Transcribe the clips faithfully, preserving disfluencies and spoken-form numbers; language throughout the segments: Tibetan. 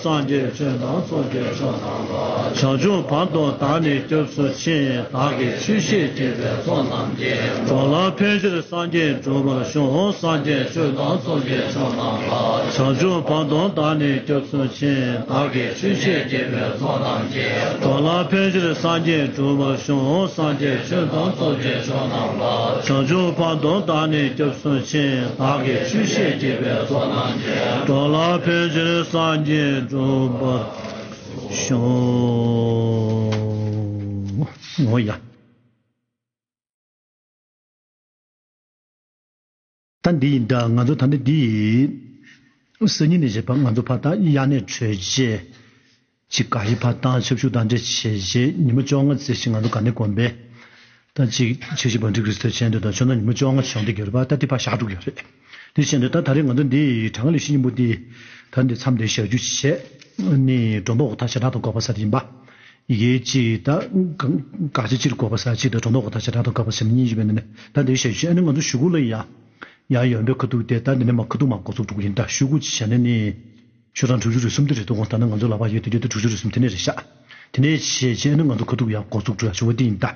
སངས་རྒྱས་ཆོས་དང་ཚོགས་ཀྱི་མཆོག་རྣམས་ལ། བྱང་ཆུབ་བར་དུ་བདག་ནི་སྐྱབས་སུ་མཆི། བདག་གིས་ཆོས་བཤད་བགྱིས་པའི་ཚོགས་རྣམས་ཀྱིས། འགྲོ་ལ་ཕན་ཕྱིར་སངས་རྒྱས་འགྲུབ་པར་ཤོག་སངས་རྒྱས་ཆོས་དང་ཚོགས་ཀྱི་མཆོག་རྣམས་ལ། བྱང་ཆུབ་བར་དུ་བདག་ནི་སྐྱབས་སུ་མཆི། བདག་གིས་ཆོས་བཤད་བགྱིས་པའི་ཚོགས་རྣམས་ཀྱིས། འགྲོ་ལ་ཕན་ཕྱིར་སངས་རྒྱས་འགྲུབ་པར་ཤོག་སངས་རྒྱས་ཆོས་དང་ཚོགས་ཀྱི་མཆོག་རྣམས་ལ། བྱང་ཆུབ་བར་དུ་བདག་ནི་སྐྱབས་སུ་མཆི། བདག་གིས་ཆོས་བཤད་བགྱིས་པའི་ཚོགས་རྣམས་ཀྱིས། འགྲོ་ལ་ཕན་ཕྱིར་སངས་རྒྱས་འགྲུབ་པར་ཤོག་འོ་ཡ། ད་འདི་ཡིན་ད། ང་ཚོ་ད་ནི་འདི་ཡིན། སང་ཉིན་ནས་བྱས་པ་ང་ཚོ་ཕར་ད་དབྱར་གནས་གྲོལ་རྗེས། ཅིག་ག་ཡི་ཕར་ད་ཆབ་ཆུ་དང་འདྲ་བྱས་རྗེས་ཉི་མ་བཅོ་ལྔ་ཙམ་ཞིག་ང་ཚོ་ག་ནས་དགོན་པའི། ད་ཅིག་ཆེ་ཆེ་བང་སྒྲིག་རིས་ཐོས་ཆེན་དུ་དང་ཆོས་ནང་ཉི་མ་བཅོ་ལྔ་བྱུང་དེ་གྱུར་པ་ད་འདི་ཕར་བཞག་འགྲོ་གི་ཡོད་རེད། དེ་བཞིན་དུ་ད་ད་རེས་ང་ཚོ་འདི་གྲངས་ལས་ཤིང་སྙིང་པོ་འདི་ད་འདི་མཚམས་འདི་བཞག་རྒྱུ་བྱས་ནི་སྒྲོ་འདོགས་ཐ་ཤལ་དྲག་ཏུ་འགོག་པ་ས་དེ་ཡིན་པ། ཡི་གེ་གཅིག་ད་དགག་བྱ་གཅིག་འགོག་པ་ས་གཅིག་དང་སྒྲོ་འདོགས་ཐ་ཤལ་དྲག་ཏུ་འགོག་པ་ས་གཉིས་ཡོད་པའི་ནི་ད་འདི་བཞག་རྒྱུ་བྱས་ནི་ང་ཚོ་གཞུག་གུ་ལ་ཡ། ཡང་ཡོན་པའི་ཁ་ཐུག་དེ་ལྟར་འདི་ནས་མ་ཁ་ཐུག་མ་འགོ་ཚུགས་འགྲོ་གི་ཡིན་ད་ཤུ་གུ་བྱས་ནས་ནི། ཤོག་གྲངས་དྲུག་ཅུ་རེ་གསུམ་དེ་རེད་འདུག་ད་ནི་ང་ཚོ་ལག་པ་ཡོད་དེ་ཡོད་དེ་དྲུག་ཅུ་རེ་གསུམ་དེ་ནས་རེད་ཤག་དེ་ནས་བྱས་བྱས་ནི་ང་ཚོ་ཁ་ཐུག་ཡང་འགོ་ཚུགས་འགྲོ་ཡ་ཞུ་བ་དེ་ཡིན་ད།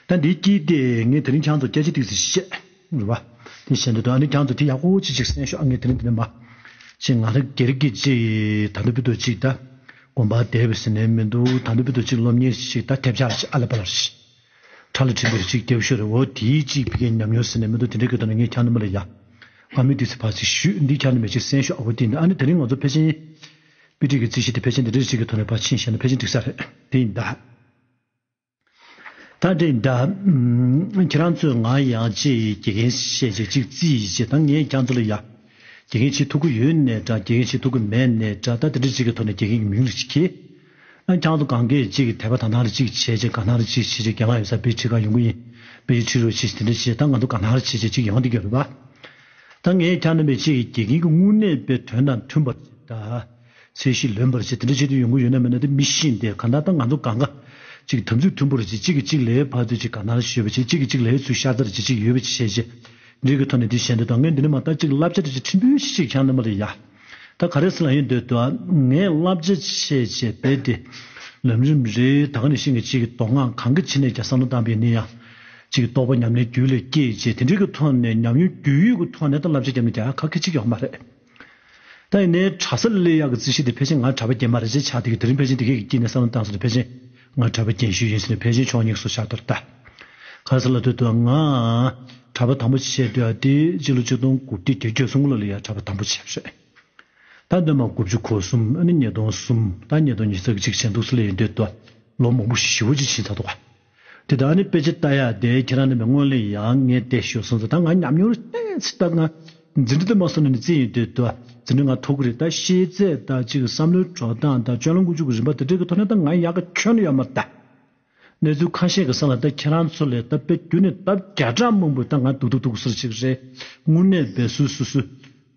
ད་འདི་སྐྱིད་དེ་ངས་དེ་རིང་ཁྱང་ཚོ་སྐད་ཆ་ཏིག་ཙི་བཤད་རེད་བ། དེ་བཤད་འདུག་ད་ནི་ཁྱང་ཚོ་དེ་ཡག་པོ་ཅིག་ཅིག་གསན་ཤོག་ཨ་ངས་དེ་རིང་དེ་ནས་མ། ཅིག་ང་རང་སྒེར་གྱི་ཅིག་ད་འདི་བུ་དོ་ཅིག་ད། དགོན་པ་བསྡད་པའི་ཟིན་ནས་མི་འདུག་ད་འདི་བུ་དོ་ཅིག་སློབ་གཉེར་ཅིག་ད་ཐེབས་ཆག་ཅིག་ཨ་ལ་པ་ལ་རེད། ཁྲ་ལ་ཁྲིམས་པའི་ཅིག་སྐྱབས་ཤོར་རེ་འོ་དེའི་ཅིག་ཕ་གིའི་ཉམས་མྱོང་ཟེར་ནས་མི་འདུག་དེ་འདྲའི་སྐད་དོ་ནས་ངས་ཁྱང་ནི་མ་ལ་ཡ། ང་མི་དུས་ཚོད་ཕར་ཅིག་ཞུས་འདི་ཁྱང་ནི་མེད་ཅིག་གསན་ཤོག་ཨ་བོ་དེ་འདི་ཨ་ནི་དེ་རིང་ང་ཚོ་ཕལ་ཆེར། དཔེ་ཁྲིད་ཀྱི་རྩིས་གཞི་དེ་ཕལ་ཆེར་འདི་འདྲའི་ཅིག་གི་ཐོག་ནས་ཕར་ཕྱིན་བཞག་ན་ཕལ་ཆེར་འགྲིག་ས་རེད་དེ་ཡིན་ད། ད་འདྲ་ཡིན་ད། ཁྱེད་རང་ཚོས་ང་ཡང་ཅིག་དགེ་རྒན་བཤད་ཅིག་ཅིག་རྩིས་ཡིན་ཅིག་ད་ངས་ཁྱང་ཚོ་ལ་ཡ། དགེ་རྒན་བྱེད་ཐུབ་ཀྱི་ཡོད་ནས་འདྲ་དགེ་རྒན་བྱེད་ཐུབ་ཀྱི་མེད་ནས་འདྲ་ད་དེ་འདྲ་ཅིག་གི་ཐོག་ནས་དགེ་རྒན་གྱི་མིང་ལ་ཅིག་གི་ཨ་ཁྱང་ཚོ་གང་གས་ཅིག་གི་དད་པ་དང་ཐང་རེ་ཅིག་བྱས་ཅིག་གང་ཐང་རེ་ཅིག་བྱས་ཅིག་རྒན་ལགས་ཡོད་ས་དཔེ་ཁྲིད་ག་ཡོང་གི་ཡིན། དཔེ་ཁྲིད་རོགས་བྱས་ཅིག་དེ་འདྲ་བྱས་ད་ང་ཚོ་གང་ཐང་རེ་བྱས་ཅིག་ཅིག་ཡོང་བསྡད་ཀྱི་ཡོད་རེད་པ། ད་ངས་ཁྱང་ནས་མེད་ཅིག་གི་དགེ་རྒན་གྱི་དངོས་གནས་པའི་དོན་དང་མཐུན་པ་ཅིག་ད། ཚད་གཞི་ལོན་པར་བྱས་དེ་འདྲ་བྱས་དུས་ཡོང་གི་ཡོད་ན་མེད་ན་དེ་མི་ཤེས་ཏེ་གང་ལྟར་ད་ང་ཚོ་གང་ག་ཅིག་དམ་ཚིག་མཐུན་པོར་བྱས་གཅིག་གིས་གཅིག་ལའི་ཕར་ཚུར་ཅིག་ག་ནར་ཞུས་པ་བྱས་གཅིག་གིས་གཅིག་ལའི་ཚུར་ཤ་ཚར་བྱས་གཅིག་ཡོད་པ་བྱས་བྱས་འདྲའི་གི་ཐོག་ནས་དེ་བཞིན་དུ་ད་ངས་འདི་ནས་མ་ལྟ་གཅིག་བསླབ་བྱ་དེ་ཅིག་ཕྲན་བུ་ཞིག་ཅིག་ཁྱང་ནས་མ་ལ་ཡ། ད་ག་རེ་ཟེར་ལ་ཡིན་འདོད་དོ། ངས་བསླབ་བྱ་བྱས་བྱས་རྦད་དེ་ལམ་རིམ་རེ་ད་ག་ནས་ཤིང་གི་གཅིག་གི་མདོ་སྔགས་གང་གི་ཕྱི་ནས་ཀྱང་བསམ་བློ་བཏང་པའི་ནི་ཡང་གཅིག་གི་རྟོགས་པ་ཉམས་ལེན་རྒྱུད་ལ་སྐྱེས་བྱས་དེ་འདྲའི་གི་ཐོག་ནས་ཉམས་མྱོང་རྒྱུས་ཡོད་ཀྱི་ཐོག་ནས་ད་བསླབ་བྱ་རྒྱབ་ནས་རྒྱག་ཁ་ཁ་ཅིག་ཡོད་མ་རེད། ད་ཡིན་ནའི་གྲྭ་ས་སླེབས་ཡག་གི་རྩིས་གཞི་དེ་ཕལ་ཆེར་ང་གྲྭ་པ་རྒན་མ་རེད་ཅེས་ཆགས་དེ་གི་དེ་རིང་ཕལ་ཆེར་དེ་གས་ཀྱི་དཀྱིལ་ནས་བསམ་བློ་བཏང་སོང་དེ་ཕལ་ཆེར་ང་གྲྭ་པ་རྒན་ཤོས་ཡིན་ཟེར་ནས་ཕལ་ཆེར་ཕྱོགས་གཉིས་སུ་ཆགས་དོར་ད། ག་རེ་ཟེར་ལབ་དུས་ད་ང་གྲྭ་པ་དང་པོ་བྱས་དུས་ཨ་དེ་སྤྱི་ལོ་ཆིག་སྟོང་དགུ་བརྒྱ་བརྒྱད་ཅུ་གྱ་གསུམ་ལོ་ལ་ཡ་གྲྭ་པ་དང་པོ་བྱས་པ་རེད། ད་འདི་མ་དགུ་བཅུ་གོ་གསུམ་ཨ་ནི་ཉིས་སྟོང་གསུམ་ད་ཉིས་སྟོང་ཉི་ཤུ་རྩ་གཅིག་བྱས་འདུག་སེ་ལ་ཡིན་དུས་ད་ལོ་མང་པོ་ཞེ་པོ་ཅིག་ཕྱིན་ཚར་འདུག་ག་དེ་ད་ནི་དཔེ་ཆ་ལྟ་ཡག་དེ་ཁྱེད་རང་ནི་མི་སྔོན་ལ་ཡང་ངས་བལྟས་ཤོག་སོང་ཙང་ད་ང་ཉམས་མྱོང་རེ་ཏན་ཚིག་ད་ང་འཛིན་གྲྭ་དུ་མ་སོང་ནས་ནི་རྩིས་ཡིན་དུས་ད་འཛིན་གྲྭ་ང་ཐོབ་གི་རེད། ད་ཤེས་ཚད་ད་ཅིག་བསམ་བློའི་འགྲོ་སྟངས་ད་སྤྱོད་ལམ་ཀུན་སྤྱོད་ཀྱི་རིམ་པ་དེ་འདྲའི་གི་ཐོག་ནས་ད་ང་ཡག་གི་ཁྱོན་ནས་ཡོད་མ་རེད་ད། གནས་ཚུལ་ཁ་ཤས་ཀྱི་ས་ལ་ད་ཁྱེད་རང་ཚོ་ལས་ད་དཔེ་རྒྱུ་ནས་ད་བརྒྱ་ཕྲག་མང་པོ་ད་ང་སྡུག་སྡུག་སྡུག་ཟེར་ཅིག་རེད། དངོས་གནས་དཔེ་སུ་སུ་སུ།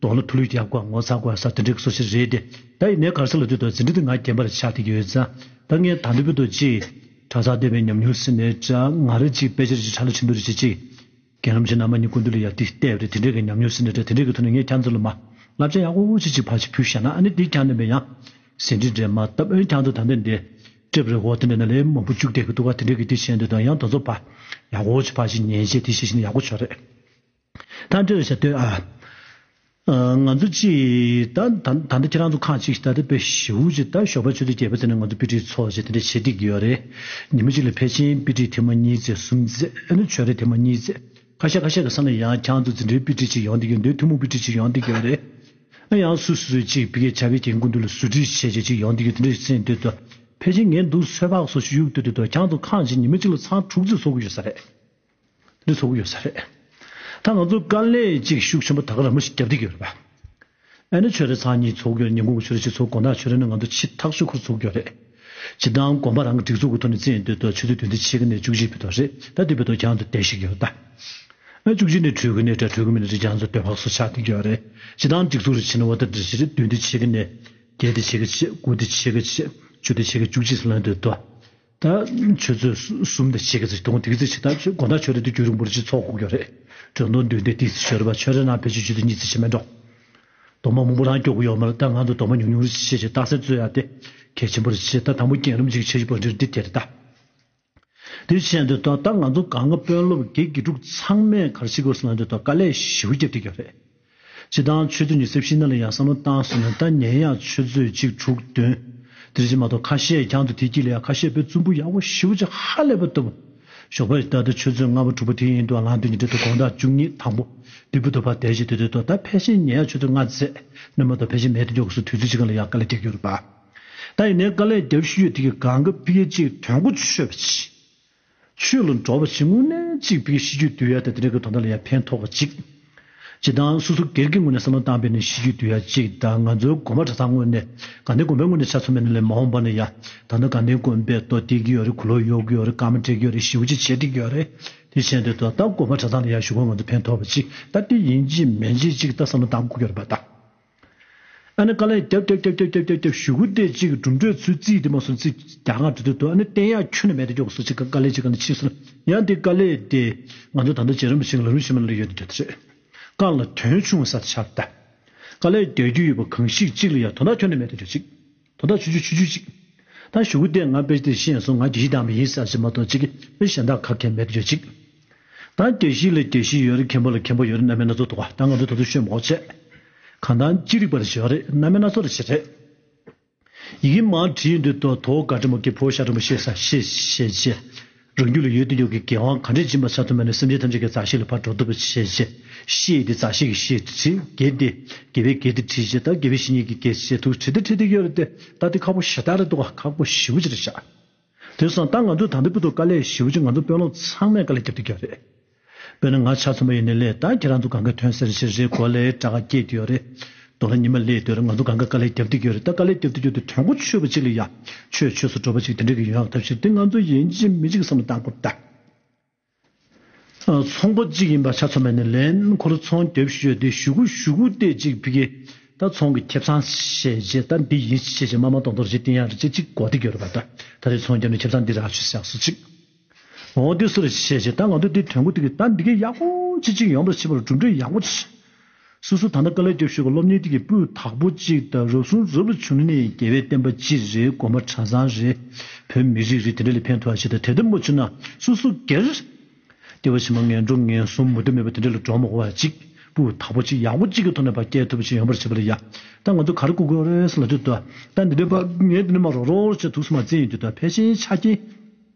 གདོང་ལ་ཐུ་ལུད་རྒྱག་དགོས་ངོ་ཚ་དགོས་ས་དེ་འདྲའི་སོ་ཞིག་རེད་དེ། ད་ཡིན་ནའི་ག་རེ་ཟེར་ལབ་དུས་ད་འཛིན་གྲྭ་དེ་ང་རྒན་པར་ཆགས་བསྡད་ཀྱི་ཡོད་ཙང་ད་ངས་ད་འདི་བུ་དོ་ཅིག་གྲྭ་ཚང་བསྡད་པའི་ཉམས་མྱོང་ཟེར་ནས་ད་ང་རེ་ཅིག་དཔེ་ཆ་རེ་ཅིག་ཁྲ་ལ་ཁྲིམས་དུ་རེ་ཅིག་ཅིག་རྒན་རབས་ཆེ་ན་མ་ཉིད་ཀུན་འདུས་ལ་ཡར་ཏིག་བལྟས་པ་རེད། དེ་འདྲའི་གི་ཉམས་མྱོང་ཟེར་ནས་ད་དེ་འདྲའི་གི་ཐོག་ནས་ངས་ཁྱང་ཚོ་ལ་མ་བསླབ་བྱ་ཡག་པོ་ཅིག་ཅིག་ཕར་ཅིག་ཕུལ་བཞག་ན་ཨ་ནི་འདི་ཁྱང་ནས་མེད་ཡང་ཟིན་བྲིས་འདྲེ་མ་བཏབ་ཨ་ནི་ཁྱང་ཚོ་ད་འདི་འདི་ཀྲེབ་རེ་འོ་དེ་འདྲ་ན་ལས་མང་པོ་བཅུག་བསྡད་གི་འདུག་ག་དེ་འདྲའི་གི་དེ་བྱས་འདུག་ད་ཡང་དོ་ཚོ་ཕ་ཡག་པོ་ཅིག་ཕར་ཅིག་ཉན་བྱས་དེ་བྱས་ཤིང་ཡག་པོ་བྱོས་རེད། ད་འདྲ་བྱ་དོན་ཨ། ང་ཚོ་ཅིག་ད་ད་ད་ལྟ་ཁྱེད་རང་ཚོ་ཁག་ཅིག་ད་ལྟ་དཔེ་ཞེ་པོ་ཅིག་ད་ཞོགས་པ་ཆུ་ཚོད་བརྒྱད་པ་ཙམ་ནས་ང་ཚོ་དཔེ་ཁྲིད་ཚོགས་བྱས་དེ་འདྲ་བྱེད་བསྡད་ཀྱི་ཡོད་རེད། ཉི་མ་གཅིག་ལ་ཕལ་ཆེར་དཔེ་ཁྲིད་ཐེངས་མ་གཉིས་ཙམ་གསུམ་ཙམ་ཨ་ནི་ཆོས་ར་ཐེངས་མ་གཉིས་ཙམ་ཁ་ཤས་ཁ་ཤས་ཀྱི་ས་ནས་ཡང་ཁྱེད་རང་ཚོ་འཛིན་གྲྭའི་དཔེ་ཁྲིད་ཅིག་ཡོང་བསྡད་ཀྱི་ཡོད་འདུག་ཐུན་མོང་དཔེ་ཁྲིད་ཅིག་ཡོང་བསྡད་ཀྱི་ཡོད་རེད། ཨ་ཡང་སུ་སུ་ཅིག་ཕ་གིའི་བྱ་བའི་འགན་ཁུར་འདུག་ལ་ཟུར་ཁྲིད་བྱས་བྱས་ཅིག་ཡོང་བསྡད་ཀྱི་འདུག་འདྲ་ཞིག་ཟེར་འདུག་ད་ཕལ་ཆེར་ངས་འདུག་ཚོད་དཔག་སོགས་ཞུ་ཡུག་ཏུ་འདུག་ད་ཁྱེད་རང་ཚོ་ཁག་ཅིག་ཉི་མ་གཅིག་ལ་ཚར་དྲུག་ཙམ་ཚོགས་ཀྱི་ཡོད་ས་རེད། འདི་ཚོགས་ཀྱི་ཡོད་ས་རེད། ད་ང་ཚོ་དཀའ་ལས་ཅིག་ཤུགས་ཆེན་པོ་ད་ག་རང་མོ་ཞིག་བརྒྱབ་བསྡད་ཀྱི་ཡོད་རེད་པ། ཨ་ནི་ཆོས་ར་ཚར་གཉིས་ཚོགས་ཀྱི་ཡོད། ཉིན་གུང་གི་ཆོས་ར་གཅིག་ཚོགས། དགོང་དག་ཆོས་ར་ནི་ང་ཚོ་ཕྱི་ཐག་ཆོད་ཁུར་ཚོགས་ཀྱི་ཡོད་རེད། སྤྱིར་བཏང་དགོན་པ་རང་གི་སྒྲིག་འཛུགས་ཀྱི་ཐོག་ནས་བརྩིས་ཡོང་དུས་ད་ཆུ་ཚོད་བདུན་དང་ཕྱེད་ཀ་ནས་བཅུ་གཅིག་བར་དུ་རེད། ད་དེ་བར་དུ་ཁྱེད་རང་ཚོ་བསྡད་ཤེས་ཀྱི་ཡོད་ད། ཨ་བཅུ་གཅིག་ནས་གྲོལ་གི་ནས་འདྲ་གྲོལ་གི་མིན་ནས་འདྲ་ཁྱེད་རང་ཚོ་སྡོད་ཁག་སུ་ཆགས་བསྡད་ཀྱི་ཡོད་རེད། སྤྱིར་བཏང་སྒྲིག་འཛུགས་རེ་བྱེད་ན་འོ་ད་འདྲ་ཞིག་རེད། བདུན་དང་ཕྱེད་ཀ་ནས་བརྒྱད་དང་ཕྱེད་ཀ་བྱས། དགུ་དང་ཕྱེད་ཀ་བྱས། བཅུ་དང་ཕྱེད་ཀ་བཅུ་གཅིག་ལོན་དུས་ད། ད་ཆུ་ཚོད་གསུམ་དང་ཕྱེད་ཀ་བཅུ་གསུམ་དང་ཕྱེད་ཀ་ཙམ་གཏོང་དེ་ག་ཙམ་ཞིག་ད་དགོང་དག་ཆོས་ར་དེ་རྒྱུན་རིང་པོར་ཅིག་ཚོགས་དགོས་ཀྱི་རེད། དྲན་གདུང་བདུན་དེ་ཏིག་ཙམ་ཤོར་བ་ཆོས་ར་ནང་ཕལ་ཆེར་ཆུ་ཚོད་གཉིས་ཙམ་ཞིག་མེད་འགྲོ། རྡོག་མ་མང་པོ་རང་སྐྱོར་གི་ཡོད་མ་རེད། ད་ང་ཚོ་རྡོག་མ་ཉུང་ཉུང་རེ་བྱེད་བྱེད་རྟགས་གསལ་རྩོད་ཡ་དེ་གལ་ཆེན་པོ་རེད་བྱེད། ད་དང་པོ་རྒྱང་རིང་ཅིག་བྱེད་བྱེད་པ་འདི་འདི་དེ་རེད་ད། དེ་བྱས་འདི་ད་ད་ང་ཚོ་གང་ག་དཔོན་སློབ་དགེ་དགེ་ཕྲུག་ཚང་མས་ག་རེ་བྱེད་དགོས་ཟེར་ན་འདི་ད་དཀའ་ལས་ཞེ་པོ་བརྒྱབ་བསྡད་ཀྱི་ཡོད་རེད། སྤྱིར་བཏང་ཆུ་ཚོད་ཉི་ཤུ་རྩ་བཞི་ནང་ལ་ཡང་བསམ་བློ་བཏང་སོང་ན་ད་ཉན་ཡག་ཆུ་ཚོད་གཅིག་དྲུག་བདུན། དེ་རེད་ཅེ་མ་གཏོགས་ཁ་ཤས་རྒྱང་དུ་དེ་དཀྱིལ་ལ་ཡང་ཁ་ཤས་དཔེ་རྩུབ་པོ་ཡག་པོ་ཞེ་པོ་ཅིག་ཧ་ལས་པ་ལྟ་བུ། ཞོགས་པ་ད་ལྟ་ཆུ་ཚོད་ལྔ་པ་དྲུག་པ་དེ་ཡིན་དུས་ལངས་དུས་ཉིན་དྲོད་དུ་དགོང་དག་བཅུ་གཉིས་དང་པོ་དེ་བུ་དུ་བ་དལ་ཞིག་དེ་དུས་ད་ཕལ་ཆེར་ཉལ་ཡག་ཆུ་ཚོད་ལྔ་ཚད་ནས་མ་གཏོགས་ཕལ་ཆེར་མེད་དུ་འཇོག་དགོས་སུ་དུས་ཚོད་ཅིག་ག་ལ་ཡང་དཀའ་ལས་རྒྱག་གི་ཡོད་རེད་པ། ད་ཡིན་ནའི་དཀའ་ལས་རྒྱབ་ཤི་ཡོད་དེ་གི་གང་ག་ཕི་གེ་ཅིག་དོན་གོ་ཆོད་པ་ཅིག་ཆོས་ལ་འགྲོ་བ་ཞིག་དངོས་གནས་གཅིག་པའི་གཤིས་རྒྱུད་འདུལ་ཡ་དང་དེ་འདྲ་གི་དོན་དག་ལ་ཡང་ཕན་ཐོགས་པ་གཅིག་སྤྱིར་བཏང་སོ་སོ་སྒེར་གྱི་ངོས་ནས་བསམ་བློ་བཏང་པས་ནི་གཤིས་རྒྱུད་འདུལ་ཡ་གཅིག་དང་ང་ཚོའི་དགོན་པ་གྲྭ་ཚང་ངོས་ནས་དགའ་ལྡན་དགོན་པའི་ངོས་ནས་ཆ་མཚོན་པ་ནི་ལས་མ་འོངས་པ་ནི་ཡ་ད་ནི་དགའ་ལྡན་དགོན་པའི་ཏོ་བསྡད་ཀྱི་ཡོད་རེད། གུ་ལོག་གཡོག་གི་ཡོད་རེད། སྐར་མ་སྤྲད་ཀྱི་ཡོད་རེད། ཞེ་པོ་ཅིག་བྱེད་བསྡད་ཀྱི་ཡོད་རེད། དེ་བྱས་འདི་ད་ལྟ་དགོན་པ་གྲྭ་ཚང་ལ་ཡ་ཞུ་སྒོ་ང་ཚོ་ཕན་ཐོགས་པ་གཅིག་ད་དེ་ཡིན་གཅིག་མིན་གཅིག་གཅིག་ད་བསམ་བློ་བཏང་དགོས་ཀྱི་ཡོད་རེད་པ་ད། ཨ་ནི་དཀའ་ལས་རྒྱབ་རྒྱབ་རྒྱབ་རྒྱབ་རྒྱབ་རྒྱབ་ཞུ་གུ་དེ་གཅིག་གྲུབ་འབྲས་ཚུར་རྩིས་དེ་མ་སོང་རྩིས་རྒྱ་གར་འགྲོ་དུས་དུ་ཨ་ནི་བསྟན་ཡག་ཁྱོན་ནས་མེད་དུ་འཇོག་སོ་གཅིག་དཀའ་ལས་གཅིག་ག་ནས་ཕྱིས་སོང་ཡང་དེ་དཀའ་ལས་དེ་ང་ཚོ་ད་ལྟ་རྗེ་རིན་པོ་ཆེ་གི་ལམ་རིམ་ཤེས་མ་ལ་ཡོད་དུ་འཇོག་དེ་རེད། བཀའ་ལ་དོན་ཆུང་ས་ཆར་ད། དཀའ་ལས་རྒྱག་རྒྱུ་ཡོད་པ་གང་ཞིག་གཅིག་ལ་ཡང་དོན་དག་ཁྱོན་ནས་མེད་དུ་འཇོག་གཅིག་དོན་དག་ཆུང་ཆུང་ཆུང་ཆུང་གཅིག་ད་ཞུ་གུ་དེ་ང་དཔེ་དེ་ཤེས་སོང་ང་དགེ་བཤེས་དམ་པ་ཡིན་ཟེར་ཞིག་མ་གཏོགས་གཅིག་གི་དཔེ་གཞན་དག་ག་གེ་མེད་དུ་འཇོག་གཅིག་ད་དགེ་བཤེས་ལ་དགེ་བཤེས་ཡོད་རེད། མཁན་པོ་ལ་མཁན་པོ་ཡོད་རེད། རྣམ་པའི་སྣ་ཚོགས་འདུག་བ། ད་ང་ཚོ་ད་དུང་ཤོད་མོག་བྱས། གང་ལྟར་ཅི་རིགས་པར་བྱེད་རེད། རྣམ་པའི་སྣ་ཚོགས་རེ་བྱེད་རེད། ཡི་གེ་མང་བྲིས་འདུག་ཏོ་དོ་ག་དྲི་མོ་གི་ཕོ་ཤ་དྲི་མོ་ཤེས་ས་ཤེས་ཤེས་ཅེ། རང་རྒྱུད་ལ་ཡོད་དུ་ཡོད་ཀྱི་དགེ་དབང་ག་འདྲས་སྦྱིན་པ་ཆ་ཐུབ་མ་ནས་སེམས་ཅན་ཐམས་ཅད་ཀྱི་མཛའ་བཤེས་ལ་ཕར་འགྲོ་ཐུབ་པ་བྱེད་ཅེ། ཤེས་དེ་མཛའ་བཤེས་ཀྱི་ཤེས་དེ་བྲིས། དགེ་དེ་དགེ་བའི་དགེ་དེ་བྲིས་ཅེ། ད་དགེ་བའི་བཤེས་གཉེན་གྱི་དགེ་ཅེ་དུ་བྲིས་ད་བྲིས་དེ་ཡོད་རེད་དེ། ད་དེ་ཁག་པོ་ཞེ་དྲག་རེད་འདུག་ག་ཁག་པོ་ཞེ་པོ་ཅིག་རེད་ཤག་དེ་སོང་ད་ང་ཚོ་ད་ལྟ་བར་དུ་དཀའ་ལས་ཞེ་པོ་ཅིག་ང་ཚོ་དཔོན་སློབ་ཚང་མས་དཀའ་ལས་རྒྱབ་བསྡད་ཀྱི་ཡོད་རེད། དཔེར་ན་ང་ཆ་མཚོན་པ་ཡིན་ནའི་ལས་ད་ཁྱེད་རང་ཚོ་གང་ག་ཐོན་ཟེར་ཞེས་རེད། གོ་ལས་དྲག་སྐྱེས་དུ་ཡོད་རེད། དོ་ལ་ཉི་མ་ལས་དུ་ཡོད་རེད། ང་ཚོ་གང་ག་དཀའ་ལས་རྒྱབ་བསྡད་ཀྱི་ཡོད་རེད། ད་དཀའ་ལས་རྒྱབ་བསྡད་ཀྱི་ཡོད་དུས་དོན་གོ་ཆོད་པ་ཅིག་ལ་ཡ་ཆོས་ཆོས་སུ་འགྲོ་བ་ཅིག་དེ་འདྲ་གི་ཡོང་ཡག་ཐབས་ཤེས་དེ་ང་ཚོ་ཡིན་གཅིག་མིན་གཅིག་གི་བསམ་བློ་བཏང་དགོས་ད། ཚོང་པ་གཅིག་ཡིན་པ་ཆ་མཚོན་པ་ཡིན་ནའི་ལས་ཁོ་རང་ཚོང་རྒྱབ་ཞུས་ཏེ་ཞུ་གུ་ཞུ་གུ་དེ་གཅིག་ཕི་གི་ད་ཚོང་གི་ཁེ་བཟང་བཤད་རྗེས་ད་འདི་ཡིན་ཞེས་བྱས་མ་མ་གཏོང་གཏོང་རྗེས་བསྟན་ཡག་རེ་བྱས་གཅིག་གོ་བསྡད་ཀྱི་ཡོད་རེད་པ། ད་ད་རེས་ཚོང་རྒྱབ་ནས་ཁེ་བཟང་འདི་རག་ཆུ་བཞག་སུ་གཅིག་འོ་འདི་སུ་རེ་བྱས་བྱས་ད་ང་ཚོ་འདི་དོན་གོ་འདི་གི་ད་འདི་གའི་ཡག་པོ་ཅིག་ཅིག་ཡོང་བར་བྱེད་པར་གྲུབ་འབྲས་ཡག་པོ་ཅིག་སོ་སོ་ད་ལྟ་དཀའ་ལས་རྒྱབ་ཞུ་གི་སློབ་གཉེར་འདི་གི་སྤུས་དག་པོ་ཅིག་དང་རབ་གསུམ་རབ་ལ་བྱུང་ནས་རྒྱལ་བའི་བསྟན་པ་སྤྱི་རེད། དགོན་པ་གྲྭ་ཚང་རེད། བོད་མི་རིགས་རེད། དེ་འདྲ་ལ་ཕན་ཐོགས་ཞིག་དང་དེ་ལྟར་མ་བྱུང་ན་སོ་སོ་སྒེར། སྐྱེ་བ་ཕྱི་མ་ངན་འགྲོ་ངན་སོང་མུ་མཐུད་མེད་པ་དེ་འདྲ་ལ་འགྲོ་མ་དགོས་པ་ཅིག་སྤུས་དག་པོ་ཅིག་ཡག་པོ་ཅིག་གི་ཐོག་ནས་ཕར་སྐྱེལ་ཐུབ་པ་ཅིག་ཡོང་བར་བྱེད་པ་ལ་ཡ། ད་ང་ཚོ་ག་རེ་དགོས་ཀྱི་ཡོད་རེད་ཟེར་ལབ་དུས་ད་ད་འདི་འདྲ་པ་ངས་འདི་འདྲ་མ་རོགས་རོགས་བྱས་ཐུགས་སུ་མ་བརྩིས་ཡོང་དུས་ད་ཕལ་ཆེར་ཆ་རྐྱེན།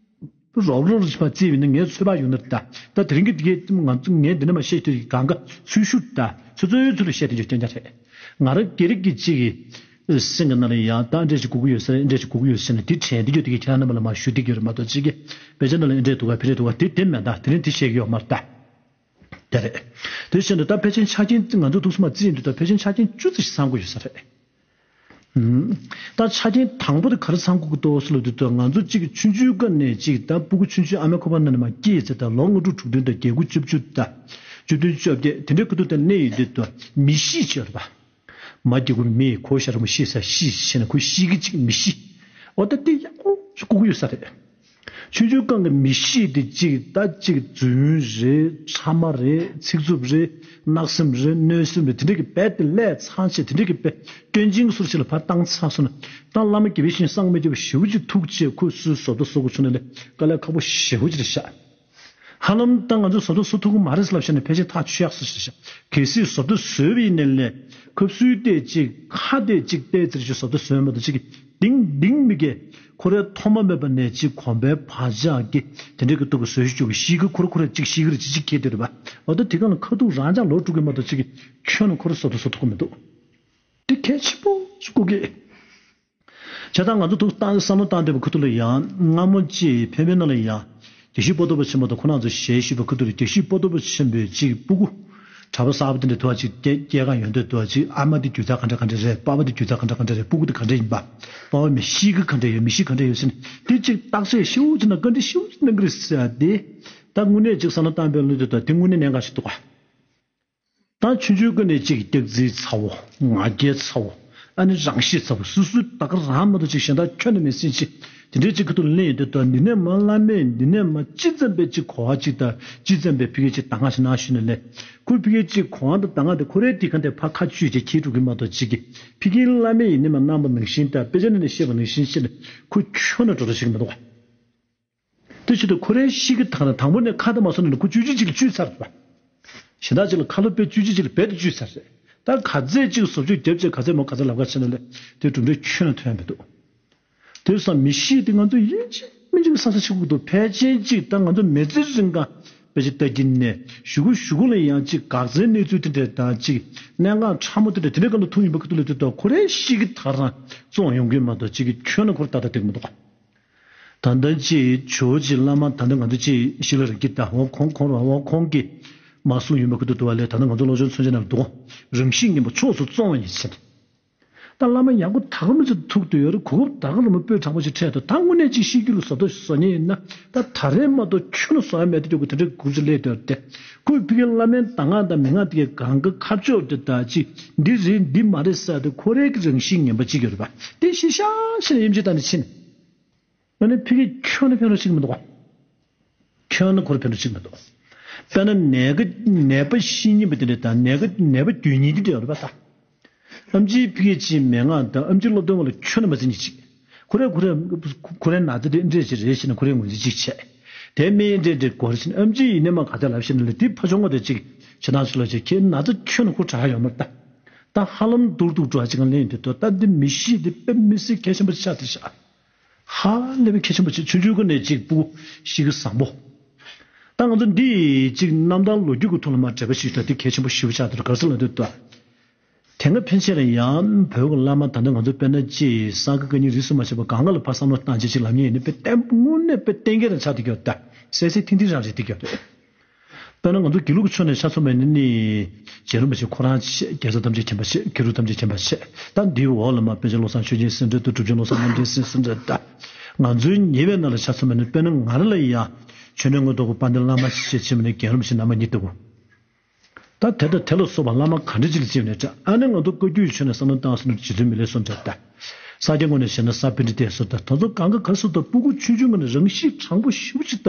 རོགས་རོགས་རིག་པ་བརྩིས་པ་ཡིན་ན་ངའི་ཚོད་དཔག་ཡོང་ན་ད་ད་དེ་རིང་གི་དེ་གའི་ང་ཚོ་ངས་འདི་འདྲ་མ་བཤད་དུས་གང་ག་ཚུལ་ཤུགས་ད་ཚོད་ཚོད་ཚུལ་ལ་བཤད་དེ་འཇོག་རྐྱང་རྐྱང་རེད། ང་རང་སྒེར་གྱི་གཅིག་གི་སེམས་ཀྱི་ནང་ལ་ཡང་ད་འདྲས་ཅིག་དགོས་ཀྱི་ཡོད་ས་རེད། འདྲས་ཅིག་དགོས་ཀྱི་ཡོད་ས་ནས་དེ་དྲན་དེ་འཇོག་དེ་གའི་ཁྱེད་རང་རྣམ་པ་ལ་མ་ཞུ་བསྡད་ཀྱི་ཡོད་རེད་མ་གཏོགས་གཅིག་གི་དཔེ་ཆ་ནང་ལ་འདྲས་འདུག་ག་ཕི་རེད་འདུག་ག་དེ་དེ་མེད་ད་དེ་རིང་དེ་བཤད་ཀྱི་ཡོད་མ་རེད་ད། དེ་རེད། དེ་བཞིན་དུ་ད་ཕལ་ཆེར་ཆ་རྐྱེན་ང་ཚོ་ཐུགས་སུ་མ་བརྩིས་ཡིན་དུས་ད་ཕལ་ཆེར་ཆ་རྐྱེན་བཅུ་ཙམ་ཞིག་ཚང་དགོས་ཡོད་ས་རེད། ད་ཆ་རྐྱེན་དང་པོ་དེ་ག་རེ་ཚང་དགོས་ཀྱི་འདུག་ཟེར་ལབ་དུས་ད་ང་ཚོ་གཅིག་ཆུང་ཆུང་སྒང་ནས་གཅིག་ད་སྤུ་གུ་ཆུང་ཆུང་ཨ་མའི་ཁོག་པ་ནང་ནས་མར་སྐྱེས་ཚེ་ད་ལོ་ལྔ་དྲུག་དྲུག་བདུན་དང་བརྒྱད་དགུ་བཅུ་བཅུ་ད་བཅུ་བདུན་བཅོ་བརྒྱད་དེ་འདྲའི་ཁ་ཐུག་ད་གནས་ཡོད་དུས་ད་མི་གཤིས་ཅིག་ཡོད་རེད་པ། མ་སྐྱེ་དགུ་མི་ཁོ་ཤ་ར་མོ་ཤི་ས་ཤི་ཤི་ན་ཁོ་ཤི་གི་གཅིག་མི་ཤི། འོ་ད་དེ་ཡག་པོ་ཞིག་དགོས་ཀྱི་ཡོད་ས་རེད། ཆུང་ཆུང་སྒང་གི་མི་གཤིས་དེ་གཅིག་ད་གཅིག་རྫུན་རེད། ཕྲ་མ་རེད། ཚིག་རྩུབ་རེད། གནག་སེམས་རེད། གནོད་སེམས་རེད། དེ་འདྲ་གི་རྦད་དེ་ལས་ཚང་བྱས་དེ་འདྲ་གི་རྦད་སྐྱོན་ཅན་གྱི་ཟུར་ཞིག་ལ་ཕར་བཏང་ཚར་སོང་ན་ད་བླ་མ་དགེ་བའི་བཤེས་གཉེན་སངས་མི་རྒྱས་པ་ཞེ་པོ་ཅིག་ཐུག་བྱས་ཁོས་སུའི་བཟོ་ལྟ་བཟོ་དགོས་བྱུང་ན་ལས་དཀའ་ལས་ཁག་པོ་ཞེ་པོ་ཅིག་རེད་ཤག་ཧ་ལམ་ད་ང་ཚོ་བཟོ་ལྟ་བཟོ་ཐུབ་ཀྱི་མ་རེད་ཟེར་ལབ་བྱས་ནས་ཕལ་ཆེར་ཐག་ཆོད་ཡག་བཟོ་ཞིག་རེད་ཤག་གལ་སྲིད་བཟོ་ལྟ་བཟོས་པ་ཡིན་ནའི་ལས་ཁོ་སུའི་ལྟས་གཅིག་ཁ་ལྟས་གཅིག་ལྟས་ཙིག་ཅིག་བཟོ་ལྟ་བཟོས་མ་གཏོགས་གཅིག་གི་ལྡིང་ལྡིང་མི་དགེ། ཁོ་རའི་ཐོག་མ་མེད་པ་ནས་ཅིག་གོམ་པའི་བག་ཆགས་ཀྱི་དེ་འདྲའི་གི་སྟོབས་ཀྱི་བཟོ་གཞི་བཅུག་གི་ཤི་གི་ཁོ་ར་ཁོ་ར་ཅིག་ཤི་གི་རེད་ཅིག་ཅིག་ཁྱེར་དེ་རེད་པ། འོ་ད་དེ་ག་ལ་ཁ་ཐུག་རང་ཅག་ལོག་འགྲོ་གི་མ་གཏོགས་ཅིག་གི་ཁྱོན་ནས་ཁོ་ར་བཟོ་ལྟ་བཟོ་ཐུབ་ཀྱི་མི་འདུག་དེ་གལ་ཆེན་པོ་ཞིག་དགོས་ཀྱི། བྱས་ཙང་ང་ཚོ་ཐུགས་བཏང་བསམ་བློ་བཏང་བསྡད་པ་ཁུ་ཐུག་ལ་ཡང་སྔ་མོ་ཅིག་བོད་མི་ནང་ལ་ཡང་དགེ་བཤེས་པོ་ཏོ་པ་ཆེན་པོ་དང་ཁོ་རང་ཚོ་ཞལ་བཞུགས་པ་ཁུ་ཐུག་ལ་དགེ་བཤེས་པོ་ཏོ་པ་ཆེན་པོའི་ཅིག་སྤུ་གུ་གྲྭ་པ་གསར་པ་དེ་འདྲ་དུ་བ་ཅིག་སྐྱེས་སྐྱེས་གང་ཡོང་དུས་དུ་བ་ཅིག་ཨ་མ་དེ་རྒྱུ་རྩ་ག་འདྲ་ག་འདྲ་རེད། པ་ཕ་དེ་རྒྱུ་རྩ་ག་འདྲ་ག་འདྲ་རེད། སྤུ་གུ་དེ་ག་འདྲ་ཡིན་པ། པ་ཕ་མི་གཤིས་ཀ་ག་འདྲ་ཡོད། མི་གཤིས་ག་འདྲ་ཡོད་ཟེར་ནས་དེ་ཅིག་བརྟག་དཔྱད་ཞིབ་ཅིག་གནང་ག་འདྲ་ཞིབ་ཅིག་གནང་གི་རེད་ཟེར་ཡ་དེ། ད་དངོས་གནས་ཅིག་བསམ་བློ་བཏང་པའི་ལུས་དེ་དང་དེ་དངོས་གནས་གནད་འགག་ཞིག་འདུག་ག་ད་ཆུང་ཆུང་ཀུན་ནས་གཅིག་སྐྱག་རྫུན་ཚ་བོ། ང་རྒྱལ་ཚ་བོ། ཨ་ནི་རང་ཤེས་ཚ་བོ་སོ་སོའི་ད་ག་རང་མ་གཏོགས་ཅིག་གཞན་དག་ཁྱོན་ནས་མེད་ཟིན་ཅིག་དེ་འདྲའི་ཅིག་གི་ཐོག་ལ་གླེང་ཡོང་དུས་ད་འདི་ནས་མ་བླ་མས་འདི་ནས་མ་ཅི་ཙམ་པའི་ཅིག་གོ་བ་ཅིག་དང་ཅི་ཙམ་པའི་ཕ་གི་ཅིག་ད་སྔ་ཕྱི་ནང་ཞུས་ནས་ལས་ཁོའི་ཕ་གི་ཅིག་གོ་བ་དང་ད་སྔ་དེ་ཁོ་རའི་དེ་ག་དེ་ཕ་ཁ་བཅུས་ཅིག་ཁྱེར་འགྲོ་གི་མ་གཏོགས་ཅིག་གི་ཕ་གིའི་བླ་མས་ཡིན་ནས་མ་གནང་བ་ནང་བཞིན་དང་དཔེ་ཆ་ནས་ནས་བཤད་པ་ནང་བཞིན་བཤད་ནས་ཁོ་ཁྱོན་ནས་འགྲོ་འགྲོ་ཞིག་མི་འདུག་བ། དེ་བྱེད་དུས་ཁོ་རའི་གཤིས་ཀྱི་ཐང་ནས་དང་པོ་ནས་ཁ་དང་མ་སོང་ནས་ཁོ་བཅུ་གཅིག་ཅིག་ལ་བཅུས་ཚར་བ། གཞན་དག་ཅིག་ལ་ཁ་ལོ་པས་བཅུ་གཅིག་ཅིག་ལ་རྦད་དེ་བཅུས་ཚར་རེད། ད་ག་ཚད་ཅིག་བཟོ་བཅོས་རྒྱབ་བྱས་ག་ཚད་མོ་ག་ཚད་ལབ་ཁ་ཕྱེ་ན་ལས་དེ་གྲུབ་འབྲས་ཁྱོན་ནས་ཐོན་ཡ་མི་འདུག་དེ་སང་མི་གཤིས་དེ་ང་ཚོ་ཡིན་གཅིག་མིན་གཅིག་ས་ས་ཆགས་ཀྱི་འདུག་ཕལ་ཆེར་ཅིག་ད་ང་ཚོ་མི་ཚེ་རིང་ག་དཔེ་ཆ་ལྟ་གིན་ནས་གཞུག་གུ་གཞུག་གུ་ལ་ཡང་ཅིག་འགག་རྩའི་གནས་ཚུལ་དེ་འདྲས་དང་ཅིག་གནད་འགག་ཕྲ་མོ་དེ་འདྲས་དེ་འདྲས་སྒང་དུ་ཐུག་ཡིན་པ་ཁ་ཐུག་ལ་དེ་ད་ཁོ་རའི་གཤིས་ཀྱི་ཐག་རང་བཙོང་ཡོང་གི་མ་གཏོགས་ཅིག་གི་ཁྱོན་ནས་ཁོར་ཏག་ཏག་འགྲིག་གི་མི་འདུག་ད་ལྟ་ཅིག་ཇོ་བོ་རྗེ་བླ་མ་ད་ལྟ་ང་ཚོ་ཅིག་ཤི་ལ་རིང་གི་ད་འོ་ཁོང་ཁོང་ར་འོ་ཁོང་གིས་མ་གསུངས་ཡོད་མ་ཁུ་ཏུ་དུ་བ་ལས་ད་ལྟ་ང་ཚོ་སློབ་སྦྱོང་མཚོན་ཆ་ནང་འདུག་རང་གཤིས་ངན་པ་ཕྱོགས་སུ་བཙོང་བ་ཡིན་ཕྱིན། ད་བླ་མ་ཡག་པོ་ད་ག་མི་ཚོ་ཐུག་ཏུ་ཡོད་རེད་གོ་སྐབས་ད་ག་ལ་མ་སྤོས་དྲག་པོ་ཞིག་འཕྲད་དུ་ད་དངོས་གནས་ཅིག་ཤི་རྒྱུ་ལ་བཟོ་ལྟ་བཟོ་ཉེན་ཡིན་ན་ད་ད་རེས་མ་གཏོགས་ཁྱོན་ནས་བཟོ་ཡ་མེད་དུ་འཇོག་གི་དེ་འདྲའི་གུ་ཚོད་སླེབས་དུ་ཡོད་དེ་ཁོས་ཕི་གེ་བླ་མའི་ད་ང་དང་མི་ང་དེ་གའི་གང་གི་ཁ་ཕྱོགས་དེ་ད་ཅིག་འདི་རེད་འདི་མ་རེད་ཟེར་དུ་ཁོ་རའི་གི་རང་གཤིས་ངན་པ་ཅིག་ཡོད་རེད་པ་དེ་ཤི་ཤ་ཤི་ནས་ཡེམ་ཆི་ད་ནས་ཕྱིན། ང་ནི་ཕ་གིའི་ཁྱོན་ནས་ཕན་རོགས་ཤིག་མི་འདུག་ག་ཁྱོན་ནས་ཁོར་ཕན་རོགས་ཤིག་མི་འདུག་དཔེར་ན་ནད་ཀ་ནད་པ་ཤི་ཉེན་པ་དེ་འདྲ་དང་ནད་ཀ་ནད་པ་འགྱོད་ཉེན་དེ་འདྲ་ཡོད་རེད་པ་ད། ཨམ་ཆིའི་ཕ་གིའི་ཅིག་མན་ངག་དང་ཨམ་ཆི་སློབ་སྟོན་པ་ལ་ཁྱོན་ནས་མ་ཟིན་ཉེན་ཅིག་ཁོ་རེ་ཁོ་རེ་ཁོ་རེ་ན་ཚ་དེ་འདྲས་ཅིག་རེད་ཞེ་ན་ཁོ་རེ་ངོས་འཛིན་ཅིག་བྱས། དེ་མིན་འདྲས་འདྲས་གོ་རེ་ཞེ་ན་ཨམ་ཆི་ཡིན་ནས་མ་ག་ཚད་ལབ་ཞེ་ན་ལ་དེ་ཕ་ཆུང་ངོ་དེ་ཅིག་བྱེད་སྟངས་ཤིག་ལ་ཅིག་ཁྱེད་ན་ཚ་ཁྱོན་ནས་ཁོ་དྲག་ཡོད་མ་རེད་ད། ད་ཧ་ལམ་སྡུག་སྡུག་འགྲོ་ཅིག་ལེན་དུས་ད་འདི་མི་ཤི་དེ་དཔེ་མི་སྲིད་གལ་ཆེན་པོ་ཆགས་ཏེ་ཤག་ཧ་ལས་པའི་གལ་ཆེན་པོ་ཆེ། ཆུང་ཆུང་ཀུན་ནས་གཅིག་སྤུ་གུ་ཤི་གི་བཟང་པོ། ད་ང་ཚོ་འདི་གཅིག་རྣམ་ཐར་ལོ་རྒྱུས་ཀྱི་ཐོག་ལ་མ་འབྲེལ་བ་ཞིག་ད་འདི་གལ་ཆེན་པོ་ཞེ་པོ་ཆགས་འདུག་ག་རེ་ཟེར་ལབ་དུས་ད། དེ་སྔ་ཕན་ཆད་ལ་ཡང་བོད་ཀྱི་བླ་མ་ད་ལྟ་ང་ཚོ་དཔེར་ན་ཅིག་གསང་སྔགས་བཀའ་རྙིང་རིས་སུ་མ་ཆད་པ་གང་ག་ལ་ཕར་བསམ་བློ་བཏང་བྱས་ཅིག་ལབ་མཁན་ཡིན་ན་དཔེ་བརྟན་པོ་དངོས་གནས་དཔེ་བརྟན་སྐྱེ་རང་ཆགས་བསྡད་ཀྱི་ཡོད་ད། གསལ་གསལ་ཐིང་ཐིང་རང་རེད་བསྡད་ཀྱི་ཡོད་རེད། དཔེར་ན་ང་ཚོ་དགེ་ལུགས་ཀྱི་ཕྱོགས་ནས་ཆ་མཚོན་པ་ཡིན་ན་ནི། རྗེ་རིན་པོ་ཆེ་ཁོ་རང་ཆེ་རྒྱལ་ཚབ་ཐམས་ཅད་མཁྱེན་པ་ཆེ་མཁས་གྲུབ་ཐམས་ཅད་མཁྱེན་པ་ཆེ་ད་འདིའི་འོག་ལ་མ་པཎ་ཆེན་བློ་བཟང་ཆོས་རྒྱན་སེང་གེ་དང་གྲུབ་ཆེན་བློ་བཟང་རྣམ་འདྲེན་སེང་གེ་ད། ང་ཚོའི་ཉེ་བའི་ནང་ལ་ཆ་མཚོན་པ་ཡིན་ན་དཔེར་ན་ང་རང་ལ་ཡང་། མཆོད་གནས་སྔོན་ཐོག་གི་དཔལ་ལྡན་བླ་མ་ཞེས་བྱ་བ་ནི་རྒན་རིན་པོ་ཆེ་རྣམ་པ་གཉིས་ལྟ་བུ། ད་དེ་དང་དེ་ལ་སོགས་པ་བླ་མ་ག་འདྲ་ཅིག་ལ་བརྩིས་ནས་ད་ཨ་ནི་ང་ཚོ་བཀའ་བརྒྱུད་ཆོས་ནས་བསམ་བློ་བཏང་སོང་ན་རྗེ་བཙུན་མི་ལའི་གསུང་འདྲ་ད། ས་སྐྱ་ངོས་ནས་བཤད་ན་ས་པཎྜི་ཏའི་གསུང་ད་དེ་ཚོ་གང་ག་ག་སུ་ད་སྤུ་གུ་ཆུང་ཆུང་ངོས་ནས་རང་གཤིས་དྲང་པོ་ཞེ་པོ་ཅིག་ད་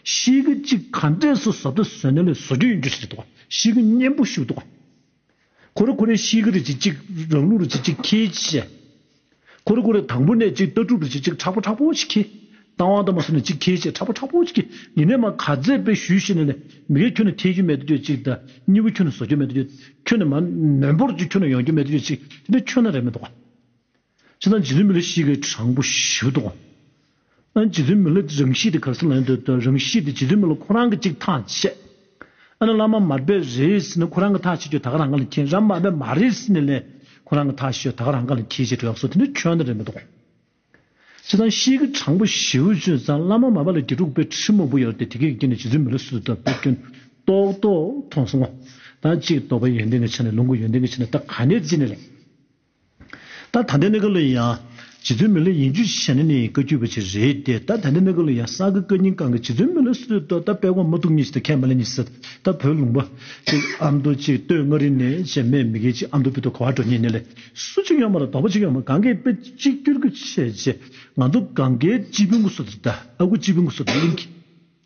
གཤིས་ཀ་ཅིག་ག་འདྲས་སུ་བཟོ་ལྟ་བཟོས་ནས་ལས་བཟོ་རྒྱུ་ཡིན་རྒྱུ་ཞིག་འདུག་གཤིས་ཀ་སྙན་པོ་ཞིག་འདུག་ཁོ་རེ་ཁོ་རེ་གཤིས་ཀ་རེ་ཅིག་ཅིག་རང་ལུགས་རེ་ཅིག་ཅིག་ཁྱེར་བྱས། ཁོ་རེ་ཁོ་རེ་དང་པོ་ནས་ཅིག་ལྟ་གྲུབ་རེ་ཅིག་ཅིག་དྲག་པོ་དྲག་པོ་ཞིག་ཁྱེར། བཏང་བ་དང་མ་སོང་ནས་ཅིག་ཁྱེར་བྱས་དྲག་པོ་དྲག་པོ་ཞིག་ཁྱེར། ཡིན་ནའི་མ་ག་ཚད་དཔེ་ཞུས་ཤེས་ནས་ནས་མི་གའི་ཁྱོན་ནས་ཐེ་རྒྱུ་མེད་དུ་ཅིག་དང་གཉིས་པོ་ཁྱོན་ནས་བཟོ་རྒྱུ་མེད་དུ་ཅིག་ཁྱོན་ནས་མ་ནོན་པོར་ཅིག་ཁྱོན་ནས་ཡོང་རྒྱུ་མེད་དུ་ཅིག་དེ་འདྲ་ཁྱོན་ནས་རེད་མི་འདུག་ག་བྱས་ཙང་རྗེ་བཙུན་མི་ལ་གཤིས་ཀ་དྲང་པོ་ཞེ་པོ་འདུག་ཨ་ནི་རྗེ་བཙུན་མི་ལ་རང་གཤིས་དེ་ག་རེ་ཟེར་ལབ་ན་འདོད་དོ་རང་གཤིས་དེ་རྗེ་བཙུན་མི་ལ་ཁོ་རང་གི་གཅིག་ཐག་བཅད། ཨ་ནི་བླ་མ་མར་པས་རེད་ཟེར་ནས་ཁོ་རང་གི་ཐག་བཅད་རྒྱུ་ད་ག་རང་ག་ལ་མཁྱེན་རབ་མར་པས་མ་རེད་ཟེར་ནས་ལས་ཁོ་རང་གི་ཐག་བཅད་རྒྱུ་ད་ག་རང་ག་ལ་མཁྱེན་བྱེད་འགྲོ་ཡག་སོ་དེ་འདྲ་ཁྱོན་ནས་རེད་མི་འདུག་བྱས་ཙང་གཤིས་ཀ་དྲང་པོ་ཞེ་པོ་བྱས་ཙང་བླ་མ་མར་པ་ལ་དགེ་ཕྲུག་དཔེ་ཁྲི་མང་པོ་ཡོད་དེ་དེ་གའི་རྐྱེན་ནས་རྗེ་བཙུན་མི་ལ་སུ་ད་དཔེ་སྐྱོན་ཏོག་ཏོག་མཐོང་སོང་ངོ་། ད་གཅིག་རྟོགས་པ་ཡོན་ཏན་གྱི་ཆ་ནས་ལོངས་སྐུ་ཡོན་ཏན་གྱི་ཆ་ནས་ད་ག་ནས་བརྩིས་ནས་ལས། ད་ད་ལྟའི་གནས་སྐབས་ལ་ཡང་རྗེ་བཙུན་མི་ལ་ཡིན་རྒྱུ་བྱས་ན་ནི་བཀའ་བརྒྱུད་པ་ཅིག་རེད་དེ་ད་ད་ལྟའི་གནས་སྐབས་ལ་ཡང་གསང་སྔགས་བཀའ་རྙིང་གང་གི་རྗེ་བཙུན་མི་ལ་སུ་ད་ད་དཔེ་ཁོང་མ་གཏུག་ཉིད་ཞིག་ད་ཁས་མ་ལེན་ཉིད་ཟེར་ད་བོད་ལུང་པ་ཅིག་ཨ་མདོ་ཅིག་སྟོད་མངའ་རིས་ནས་བྱས་མེད་མི་དགེ་ཅིག་ཨ་མདོ་བོད་དུ་གོ་བ་འགྲོ་ཉིད་ནས་ལས་སུ་ཅིག་ཡོད་མ་རེད་དོགས་པ་ཅིག་ཡོད་མ་གང་གས་དཔེ་གཅིག་གྱུར་གྱི་བྱས་རྗེས་ང་ཚོ་གང་གའི་སྤྱི་དཔོན་གྱི་སུ་ད་ཨ་ཁུ་སྤྱི་དཔོན་གྱི་སུ་ད་གླིང་གི་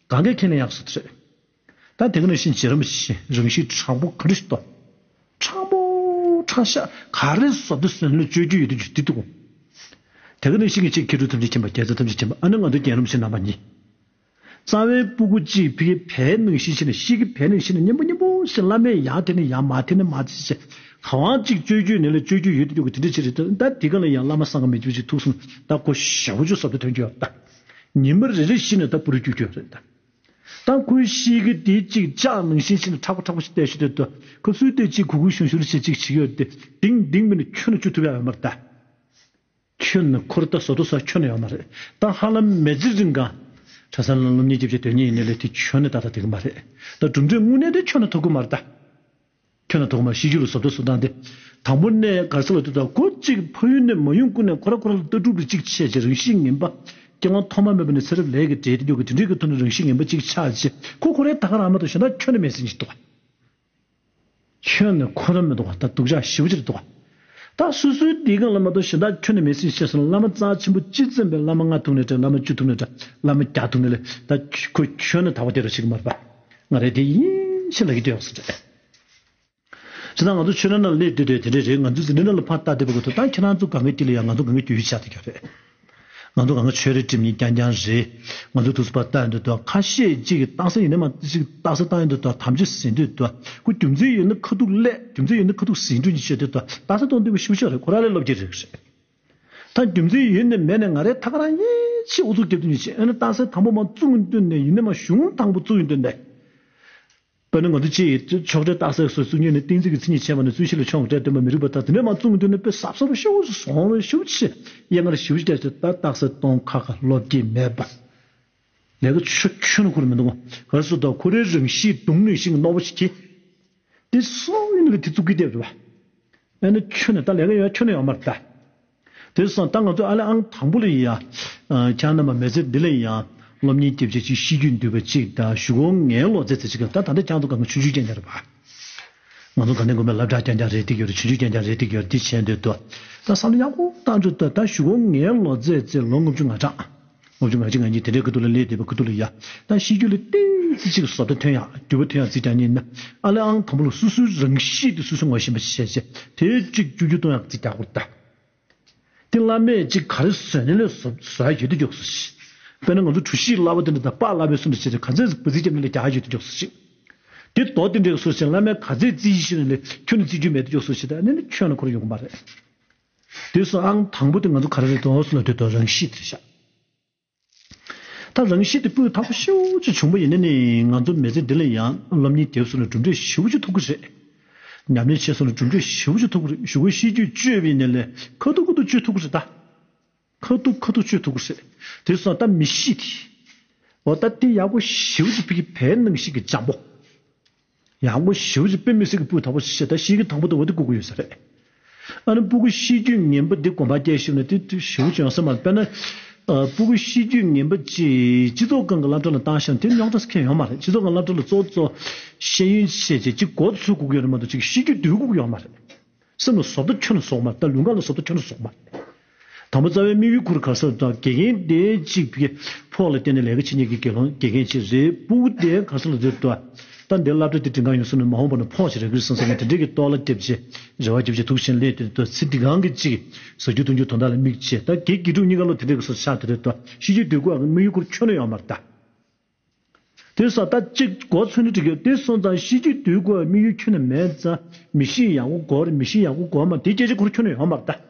གང་གས་ཁས་ལེན་ཡག་སུ་ད་རེད། ད་དེ་ག་ནང་བཞིན་རྗེ་རིན་པོ་ཆེ་རང་གཤིས་དྲང་པོ་ག་འདྲ་ཞིག་འདུག་དྲང་པོ་དྲང་ཤག་ག་རེ་བཟོ་དུས་སོན་ལ་བཅོས་རྒྱུ་ཡོད་དུས་འདི་འདུག་དེ་ག་ནང་བཞིན་གྱི་ཅིག་མཁས་གྲུབ་ཐམས་ཅད་མཁྱེན་པ་རྒྱལ་ཚབ་ཐམས་ཅད་མཁྱེན་པ་ཨ་ནི་ང་ཚོ་རྒན་རིན་པོ་ཆེ་རྣམ་པ་གཉིས། རྩ་བའི་སྤུ་གུ་གཅིག་ཕ་གི་བལ་ནང་བཞིན་བྱས་ནས་གཤིས་ཀྱི་བལ་ནང་བཞིན་ནས་མཉེན་པོ་མཉེན་པོ་ཞིག་བླ་མས་ཡང་དེ་ནས་ཡང་མ་དེ་ནས་མ་དེ་ཞིག་གང་ཅིག་བཅོས་རྒྱུ་ནས་ལ་བཅོས་རྒྱུ་ཡོད་དུས་འདུག་དེ་འདྲ་ཅིག་རེད་ད་དེ་ག་ལ་ཡང་བླ་མ་སངས་མི་རྒྱུ་ཅིག་ཐུག་སོང་ད་ཁོ་ཞེ་པོ་ཅིག་བཟོ་དུས་ཐོན་རྒྱུ་ཡོད་ད། ཉི་མ་རེ་རེ་བཞིན་ནས་ད་པུ་རུ་རྒྱུག་རྒྱུ་ཡོད་རེད་ད། ད་ཁོའི་གཤིས་ཀ་དེ་གཅིག་ལྕགས་ནང་བཞིན་ཕྱིན་ནས་མཁྲེགས་པོ་མཁྲེགས་པོ་ཞིག་བལྟས་ཤིག་དེ་ད་ཁོ་ཚོའི་དེ་གཅིག་གུག་གུག་ཞུམ་ཞུམ་རེ་བྱས་གཅིག་བྱེད་ཀྱི་ཡོད་དེ་ལྡིང་ལྡིང་མིན་ནས་ཁྱོན་ནས་བཅུག་ཐུབ་ཡ་ཡོད་མ་རེད་ད། ཁྱོན་ནས་ཁོར་ད་བཟོ་ལྟ་བཟོ་ཁྱོན་ནས་ཡོད་མ་རེད་ད་ཧ་ལམ་མི་ཚེ་རིང་ག་གྲྭ་ས་ལ་སློབ་གཉེར་རྒྱབ་བྱས་དོན་གཉེར་ཡིན་ནའི་ལས་དེ་ཁྱོན་ནས་ད་ད་དེ་གི་མ་རེད་ད་གྲུབ་འབྲས་དངོས་གནས་དེ་ཁྱོན་ནས་ཐོབ་གི་མ་རེད་ད། ཁྱོད་ན་ཐོག་མར་ཤི་རྒྱུ་ལ་བཟོ་ལྟ་བཟོ་སྟངས་དེ། དང་པོ་ནས་ག་རེ་ཟེར་ལབ་དུས་ད་ཁོ་གཅིག་ཕ་ཡུལ་ནས་མ་ཡོང་ཀུན་ནས་ཁོ་ར་ཁོ་ར་ལ་ལྟ་གྲུབ་རེ་གཅིག་བྱས་བྱས་རང་གཤིས་ངན་པ། སྐྱེ་དམན་ཐོག་མ་མེད་པ་ནས་ཚེ་རབས་ལས་ཀྱི་འབྲས་དེ་འདུག་གི་དེ་འདྲའི་གི་ཐོག་ནས་རང་གཤིས་ངན་པ་གཅིག་ཆགས་བྱས་ཁོ་ཁོ་རའི་ད་ག་རང་མ་གཏོགས་གཞན་དག་ཁྱོན་ནས་མེད་ཟིན་གྱི་འདུག་ཁྱོན་ནས་ཁོ་ར་མི་འདུག་ད་སྡུག་ཅག་ཞེ་པོ་ཅིག་འདུག་ད་སོ་སོའི་འདི་གང་ལ་མ་གཏོགས་གཞན་དག་ཁྱོན་ནས་མེད་ཟེར་བཤད་སོང་། བླ་མ་རྩ་ཆེན་པོ་སྤྱི་བཙན་པའི་བླ་མ་ལྔ་ཐུག་ནས་དྲན། བླ་མ་བཅུ་ཐུག་ནས་དྲན། བླ་མ་བརྒྱ་ཐུག་ནས་ལས། ད་ཁོས་ཁྱོན་ནས་དག་པ་དེ་རུ་ཞིག་མ་རེད་པ། ང་རེ་དེ་ཡིན་ཞེས་ལབ་ཀྱི་འདུག་ཡོང་ས་རེད། བྱས་ཙང་ང་ཚོ་ཆོས་ར་ནང་ལ་སླེབས་དུས་དེ་དེ་འདྲ་རེད། ང་ཚོ་འཛིན་གྲྭ་ནང་ལ་ཕར་ལྟ་བསྡད་པ་གོ་ཐུབ། ད་ཁྱེད་རང་ཚོ་གང་གི་དཀྱིལ་ལ་ཡང་ང་ཚོ་གང་གི་རྒྱུས་ཆགས་བསྡད་ཀྱི་རེད། ང་ཚོ་གང་ག་ཆོས་རེ་འགྲིམ་ཡིན་རྐྱང་རྐྱང་རེད། ང་ཚོ་དུས་སུ་ཕར་ལྟ་ཡོང་དུས་དོ། ཁ་ཤས་ཅིག་གིས་རྟགས་གསལ་ཡིན་ན་མ་ཅིག་རྟགས་གསལ་བཏང་ཡོང་དུས་དོ། དམ་བཅའ་ཟིན་དུས་དོ། ཁོ་རྒྱུ་མཚན་ཡོད་ན་ཁ་ཐུག་སླེབས། རྒྱུ་མཚན་ཡོད་ན་ཁ་ཐུག་ཟིན་འགྲོ་ཡིན་བཤད་དུས་དོ། རྟགས་གསལ་གཏོང་འདོད་པ་ཞེ་པོ་ཅིག་རེད། ཁོ་རང་ལས་སློབ་ཀྱི་རེད་ཟེར། ད་རྒྱུ་མཚན་ཡོད་ནས་མེད་ནས་ང་རའི་ཐག་རང་ཡེ་ཆེ་ཨུ་ཚུགས་རྒྱབ་དུས་ཉིད་ཆེ། ཨ་ནི་རྟགས་གསལ་དང་པོ་མ་བཙུགས་ཡོང་དུས་ནས། ཡིན་ནས་མ་གཞུང་དང་པོ་བཙུགས་ཡོང་དུས་ནས། དཔེར་ན་ང་ཚོ་ཅིག་ཕྱོགས་སྒྲིལ་རྟགས་གསལ་སོགས་བཙུགས་ཉིན་ནས་གཏན་ཚིགས་ཀྱི་མཚན་ཉིད་བྱས་པ་ནས་རྩོད་གཞི་ལ་ཕྱོགས་སྒྲིལ་སྟོན་པ་མི་རིགས་པ་དག་དེ་འདྲ་མ་བཙུགས་ཡོང་དུས་ནས་དཔེ་གཟབ་གཟབ་ཤོག་སོང་བའི་ཤུགས་ཆེ། ཡ་ང་ལ་ཞིབ་ཞིབ་བྱས་ཏེ་ད་རྟགས་གསལ་གཏོང་ཁ་ཁ་སློབ་ཀྱི་མེད་པ། ལས་ཀ་ཆོ་ཁྱོན་ནས་ཁུར་མི་འདུག་ག་རེ་ཟེར་ད་ཁོ་རའི་རང་གཤིས་གདུང་ནུས་ཤིང་རྣོ་པོ་ཞིག་གིས། དེ་སོང་ཡིན་ནི་དེ་བཙུགས་ཀྱི་བསྡད་པ་རེད་པ། ཨ་ནི་ཁྱོན་ནས་ད་ལས་ཀ་ཡོད་ཁྱོན་ནས་ཡོད་མ་རེད་ད། དེ་སོང་ད་ང་ཚོ་ཨ་ལེ་ཨང་དང་པོ་ལ་ཡ། ཁྱེད་རྣམ་པ་མི་ཚེ་འདི་ལ་ཡང་སློབ་གཉེར་རྒྱབ་བྱེད་ཅིག་ཤེས་རྒྱུད་འདུས་པ་ཅིག་དང་གཞུག་གུ་ངའི་ལོ་ཚད་ཚད་ཅིག་ད་ད་ལྟ་ཁྱེད་ཚོ་གང་ག་ཆུང་ཆུང་རྐྱང་རྐྱང་རེད་པ། ང་ཚོ་ག་ནས་དགོན་པའི་སློབ་གྲྭ་རྐྱང་རྐྱང་རེད་དེ་གྱུར། ཆུང་ཆུང་རྐྱང་རྐྱང་རེད་དེ་གྱུར། དེ་བྱས་འདོད་དོ། ད་བསམ་བློ་ཡག་པོ་བཏང་འཇུག་ད་ད་གཞུག་གུ་ངའི་ལོ་ཚད་ཚད་ལོ་ལྔ་བཅུ་ང་གྲངས། ལྔ་བཅུ་ང་གཅིག་ང་གཉིས་དེ་འདྲའི་ཁ་ཐུག་ལ་སླེབས་བསྡད་པའི་ཁ་ཐུག་ལ་ཡ། ད་ཤེས་རྒྱུད་ལ་ཏོག་ཙམ་ཅིག་བཟོ་ལྟ་ཐོན་ཡག་འགྱུར་བ་ཐོན་ཡག་ཅིག་ཀྱང་ཡིན་ན། ཨ་ལེ་ཨང་དང་པོ་ལ་སོ་སོའི་རང་གཤིས་དེ་སོ་སོས་ངོ་ཤེས་པ་བྱས་བྱས་དེ་གཅིག་བསྒྱུར་བཅོས་གཏོང་ཡག་ཅིག་རྒྱག་དགོས་རེད་ད། དེ་བླ་མས་ཅིག་ག་རེ་བཟོས་ནས་ལས་བཟོ་བཟོ་ཡག་ཡོད་དེ་མགྱོགས་སུ་ཞིག་དཔེར་ན་ང་ཚོ་གྲུ་བཞི་བསླབ་པ་དེ་འདྲ་དང་པགས་བསླབ་པའི་སུ་འདྲ་བྱས་ཏེ་ག་ཚོད་སྦུ་རྩིས་བརྒྱབ་ནས་ལས་རྒྱག་ཡག་ཡོད་དེ་མགྱོགས་སུ་ཞིག་དེ་རྡོ་དེ་འདྲའི་སུ་ཞིག་བླ་མས་ག་ཚོད་རྩིས་ཞིག་ནས་ལས་ཁྱོན་ནས་རྩིས་རྒྱུ་མེད་དེ་མགྱོགས་སུ་ཞིག་ད་ཨ་ནི་ནི་ཁྱོན་ནས་ཁོ་རང་ཡོང་གི་མ་རེད། དེ་སོ་ཨང་དང་པོ་དེ་ང་ཚོ་ག་རེ་རེད་དོ་སོ་ལ་དེ་དོ་རང་གཤིས་དེ་རེད་ཤག་ད་རང་གཤིས་དེ་སྤུས་དག་པོ་ཞེ་པོ་ཅིག་བྱུང་པ་ཡིན་ན་ནི་ང་ཚོ་མི་ཚེ་འདི་ལ་ཡང་སློབ་གཉེར་རྒྱབ་སོང་ན་གྲུབ་འབྲས་ཞེ་པོ་ཅིག་ཐོབ་ཀྱི་རེད། ཉམས་ལེན་བྱས་སོང་ན་གྲུབ་འབྲས་ཞེ་པོ་ཅིག་ཐོབ་ཀྱི་རེད། གཞུག་གུ་ཤེས་རྒྱུད་བཅོས་པ་ཡིན་ན་ལས་ཁ་ཐུག་ཁ་ཐུག་བཅོས་ཐུབ་ཀྱི་རེད་ད། ཁ་ཐུག་ཁ་ཐུག་བཅོས་ཐུབ་ཀྱི་རེད། དེ་སོང་ད་མི་གཤིས་དེ། འོ་ད་དེ་ཡག་པོ་ཞེ་པོ་ཅིག་ཕ་གི་བལ་ནང་བཞིན་གྱི་འཇམ་པོ། ཡག་པོ་ཞེ་པོ་ཅིག་དཔེ་མི་སྲིད་ཀྱི་སྤུས་དག་པོ་ཞིག་ད་ཤེས་ཀྱི་དང་པོ་དང་པོ་དེ་བཀུག་གི་ཡོད་ས་རེད། ཨ་ནི་སྤུ་གུ་ཤེས་རྒྱུད་ངན་པ་འདི་དགོན་པར་སྐྱེལ་ཞིབ་ན་དེ་དེ་ཞེ་པོ་ཅིག་ཡོང་ས་མ་རེད། དཔེར་ན། ཨ། སྤུ་གུ་ཤེས་རྒྱུད་ངན་པ་ཅིག་སྤྱི་ཚོགས་སྒང་གི་སློབ་གྲྭ་ལ་བཏང་ཤག་དེ་རྙོག་དྲ་ཁྱོན་ཡོད་མ་རེད། སྤྱི་ཚོགས་སྒང་སློབ་གྲྭ་ལ་གཙོ་བོ་གཙོ་ཤེས་ཡོན་བྱས་རྗེས་ཅིག་འགོ་ཚུགས་དགོས་ཀྱི་ཡོད་རེད་མ་གཏོགས་ཅིག་ཤེས་རྒྱུད་སྡུག་དགོས་ཀྱི་ཡོད་མ་རེད། སེམས་ལ་བཟོ་ལྟ་ཁྱོན་ནས་བཟོ་གི་མ་རེད། ད་ལུས་ངག་ལ་བཟོ་ལྟ་ཁྱོན་ནས་བཟོ་གི་མ་རེད། དང་པོ་རྩ་བའི་དམིགས་ཡུལ་ཁུར་ག་ས་དང་དགེ་རྒན་དེ་གཅིག་གི་ཕོགས་ལ་བརྟེན་ནས་ལས་ཀ་བྱེད་མཁན་གྱི་དགེ་སློང་དགེ་རྒན་ཅིག་རེད། སྤུ་གུ་དེ་ག་ས་ལ་འཛུལ་ཏོ། ད་འདི་སློབ་གྲྭ་དེ་འགྲིམ་གང་ཡོང་སོང་ན་མ་འོངས་པ་ན་ཕོགས་ཅིག་རག་གི་རེད་བསམ་བསམ་ནས་དེ་འདྲས་ཀྱི་ལྟོ་ལ་རྒྱབ་ཅེས་རེ་བ་རྒྱབ་ཅེས་ཐུགས་ཆེན་སླེབས་ཏེ་ཏོ་ཚེ་འདི་གང་གི་གཅིག་ཟ་རྒྱུ་འཐུང་རྒྱུ་དོན་དག་ལ་དམིགས་ཅེས་ད་དགེ་དགེ་ཕྲུག་གཉིས་ཀ་ལོ་དེ་འདྲས་ཀྱི་སོ་ཆགས་དེ་རེད་དོ། ཤེས་རྒྱུད་སྡུག་དགོས་དམིགས་ཡུལ་ཁུར་ཁྱོན་ནས་ཡོད་མ་རེད་ད། དེ་སོང་ད་གཅིག་མགོ་ཚོས་ནས་འགྲིག་གི་དེ་སོང་ཙང་ཤེས་རྒྱུད་སྡུག་དགོས་དམིགས་ཡུལ་ཁྱོན་ནས་མེད་ཙང་མི་གཤིས་ཡག་པོ་དགོས་རེད། མི་གཤིས་ཡག་པོ་དགོས་མ་དེ་སྐད་ཆ་ཁུར་ཁྱོན་ནས་ཡོད་མ་རེད་ད།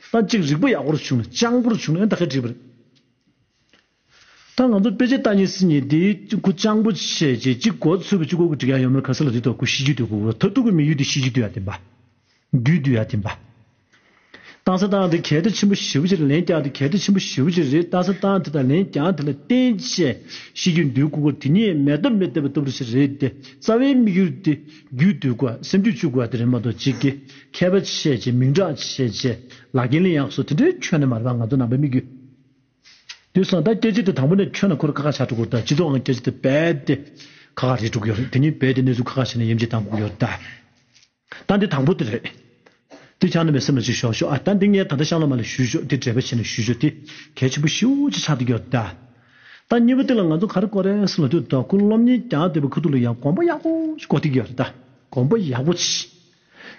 ད་གཅིག་རིག་པ་ཡག་པོ་རུ་བྱུང་ན་སྤྱང་པོ་རུ་བྱུང་ན་ཨེ་ད་ག་འགྲིག་པ་རེད། ད་ང་ཚོ་དཔེ་ཆ་ལྟ་མཁན་སྲིད་ཉིན་དེ་ཁུ་སྤྱང་པོ་བྱས་རྗེས་གཅིག་མགོ་ཚོས་པ་གཅིག་གོ་གི་འགྲིག་ཡ་ཡོད་མ་རེད། ག་ས་ལ་དེ་ཐོག་ཁུ་ཤེས་རྒྱུད་དེ་གོ་གོ་ད་ཐུག་གི་མི་ཡུལ་དེ་ཤེས་རྒྱུད་དུ་ཡ་དེ་འབའ། རྒྱུད་དུ་ཡ་དེ་འབའ། ཏང་ས་ཏང་དེ་གལ་ཏེ་ཆེན་པོ་ཞེ་པོ་ཅིག་ལན་བརྒྱག་དེ་གལ་ཏེ་ཆེན་པོ་ཞེ་པོ་ཅིག་རེད། ཏང་ས་ཏང་དེ་དང་ལན་བརྒྱག་དེ་ལ་བརྟེན་བྱས་ཤེས་རྒྱུད་འདུལ་དགོས་གོ་དེ་ཉིད་མེད་ཐབས་མེད་བསྡད་པ་ལྟ་བུ་ཞིག་རེད་དེ། རྩ་བའི་དམིགས་ཡུལ་དེ་རྒྱུད་འདུལ་དགོས་སེམས་རྒྱུད་བཅུག་དགོས་དེ་རེད་མ་གཏོགས་གཅིག་གི་མཁས་པ་བྱས་རྗེས་མིང་གྲགས་བྱས་རྗེས་ལག་འཁྱེར་ལེན་ཡག་སོ་དེ་འདྲའི་ཁྱོན་ནས་མ་རེད་པ། ང་ཚོ་ནང་པའི་དམིགས་ཡུལ། དེ་སོང་ད་སྐད་ཆ་དེ་དང་པོ་ནས་ཁྱོན་ནས་ཁོ་རང་ཁ་ཁ་ཆགས་འགྲོ་གི་རེད། ད་སྤྱི་ཚོགས་ནང་སྐད་ཆ་དེ་རྦད་དེ་ཁ་ཁ་རེད་འགྲོ་གི་ཡོད་རེད། དེ་ཉིད་རྦད་དེ་གནས་ཚུལ་ཁ་ཁ་བྱས་ནས་ཡིན་གཅིག་བཏང་དགོས་ཀྱི་ཡོད་རེད་ད། ད་འདི་དང་པོ་དེ་རེད། དེ་ཆགས་ན་མེད་སེམས་ལ་ཅིག་ཞོག་ཞོག་ཨ་ད་འདི་ངས་ད་ལྟ་ཤང་ལ་མ་ལ་ཞུས་ཞོག་དེ་འགྲེལ་པ་བྱས་ནས་ཞུས་ཞོག་དེ་གལ་ཆེན་པོ་ཞེ་པོ་ཅིག་ཆགས་བསྡད་ཀྱི་ཡོད་རེད་ད། ད་གཉིས་པ་དེ་ལ་ང་ཚོ་ག་རེ་དགོས་རེད་ཟེར་ལབ་དུས་ད་ཁོ་སློབ་གཉེར་རྒྱག་བསྡད་པའི་ཁ་ཐུག་ལ་ཡང་གོམ་པ་ཡག་པོ་ཞིག་བགོ་བསྡད་ཀྱི་ཡོད་རེད་ད། གོམ་པ་ཡག་པོ་ཅིག་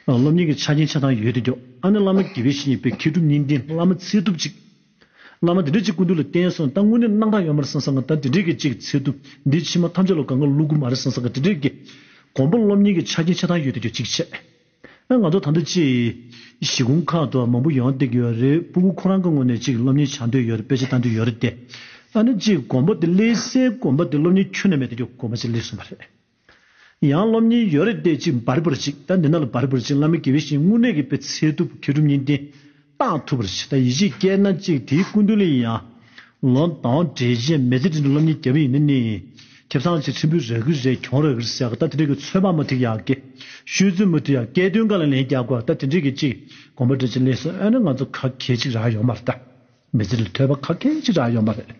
སློབ་གཉེར་གྱི་ཆ་རྐྱེན་ཆ་ཚང་ཡོད་དེ་འཇོག་ཨ་ནི་བླ་མ་དགེ་བའི་བཤེས་གཉེན་དཔེ་མཁས་གྲུབ་གཉིས་ལྡན་བླ་མ་ཚད་ཐུབ་ཅིག་བླ་མ་དེ་འདྲ་ཅིག་སྐུ་མདུན་ལ་བསྟེན་སོང་ད་དངོས་གནས་རྣམ་དག་ཡོད་མ་རེད་བསམ་བསམ་གི་ད་དེ་འདྲས་ཀྱི་ཅིག་ཚད་ཐུབ་འདི་ཕྱི་མ་ཐམས་ཅད་ལ་གང་ག་བླུག་གི་མ་རེད་བསམ་བསམ་གི་དེ་འདྲས་ཀྱི་གོམ་པ་སློབ་གཉེར་གྱི་ཆ་རྐྱེན་ཆ་ཚང་ཡོད་དེ་འཇོག་ཅིག་བྱས། ཨ་ང་ཚོ་ད་ལྟ་ཅིག་གཞིས་ཁོངས་ཁག་ཏུ་མང་པོ་ཡོང་བསྡད་ཀྱི་ཡོད་རེད། སྤུ་གུ་ཁོ་རང་གི་ངོས་ནས་ཅིག་སློབ་གཉེར་བྱ་འདོད་ཡོད་རེད། དཔེ་ཆ་ལྟ་འདོད་ཡོད་རེད་དེ། ཨ་ནི་ཅིག་གོམ་པ་དེ་སླེབས་སའི་གོམ་པ་དེ་སློབ་གཉེར་ཁྱོན་ནས་མེད་དེ་འཇོག་གོམ་པ་ཅིག་སླེབས་སོང་བ་རེད། ཡང་སློབ་གཉེར་ཡོད་རེད་དེ་ཅིག་འབར་འབར་ཅིག་ད་འདི་ན་ལ་འབར་འབར་ཅིག་བླ་མ་དགེ་བའི་བཤེས་དངོས་གནས་ཀྱི་དཔེ་ཚད་ཐུབ་མཁས་གྲུབ་གཉིས་ལྡན་བཏང་ཐུབ་པར་བྱེད། ད་ཡིད་ཆེས་སྐྱེས་ན་ཅིག་དེའི་སྐུ་མདུན་ལ་ཡང་ལོ་ཟླ་བ་འབྲེལ་ཆེན་མི་ཚེ་འདི་འདྲ་སློབ་གཉེར་བརྒྱབ་པ་ཡིན་ན་ནི་ཁེ་བཟང་ཅིག་ཕྲན་བུ་རག་གི་རེད། གྱོང་རག་གི་རེད་ཟེར་གི་ད་དེ་འདྲ་གི་ཚོད་དཔག་མ་ཐིག་ཡག་གི་ཤོད་ཚོད་མ་ཐིག་ཡག་སྐལ་དོན་འགའ་ལ་ལན་རྒྱག་དགོས་ད་དེ་འདྲ་གི་ཅིག་གོམ་པ་འདྲ་ཅིག་སླེབས་སོང་ཨ་ནི་ང་ཚོ་ཁ་གས་ཅིག་རག་ཡོད་མ་རེད་ད། མི་ཚེ་ལ་ཐོས་པ་ཁ་གས་ཅིག་རག་ཡོད་མ་རེད།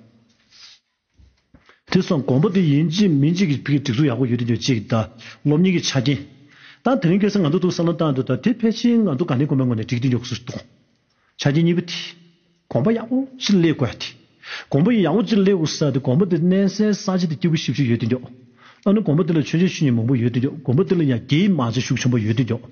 དེ་སོང་དགོན་པ་དེ་ཡིན་གཅིག་མིན་གཅིག་གི་ཕ་གི་སྒྲིག་འཛུགས་ཡག་པོ་ཡོད་དེ་འདྲ་ཅིག་དང་སློབ་གཉེར་གྱི་ཆ་རྐྱེན། ད་ ཨ་དེ་རིང་ཁ་སང་ང་ཚོ་འདུག་བསམ་བློ་བཏང་དུས་ད་དེ་ཕལ་ཆེར་ང་ཚོ་དགའ་ལྡན་དགོན་པའི་ངོས་ནས་འགྲིག་གི་འདུག་ཟེར་འདུག་ཆ་རྐྱེན་གཉིས་པ་དེ། དགོན་པ་ཡག་པོ་ཅིག་སླེབས་དགོས་ཡ་དེ། དགོན་པ་ཡག་པོ་ཅིག་སླེབས་དགོས་ས་དེ་དགོན་པ་དེ་གནས་སའི་ས་ཆ་དེ་སྐྱིད་པོ་ཞེ་པོ་ཅིག་ཡོད་དེ་འདུག་ཨ་ནི་དགོན་པ་དེ་ལ་མཆོད་མཇལ་ཞུ་མཁན་མང་པོ་ཡོད་དེ་འདུག་དགོན་པ་དེ་ལ་ཡང་དགེ་བའི་མང་ཚོགས་ཤུགས་ཆེན་པོ་ཡོད་དེ་འདུག་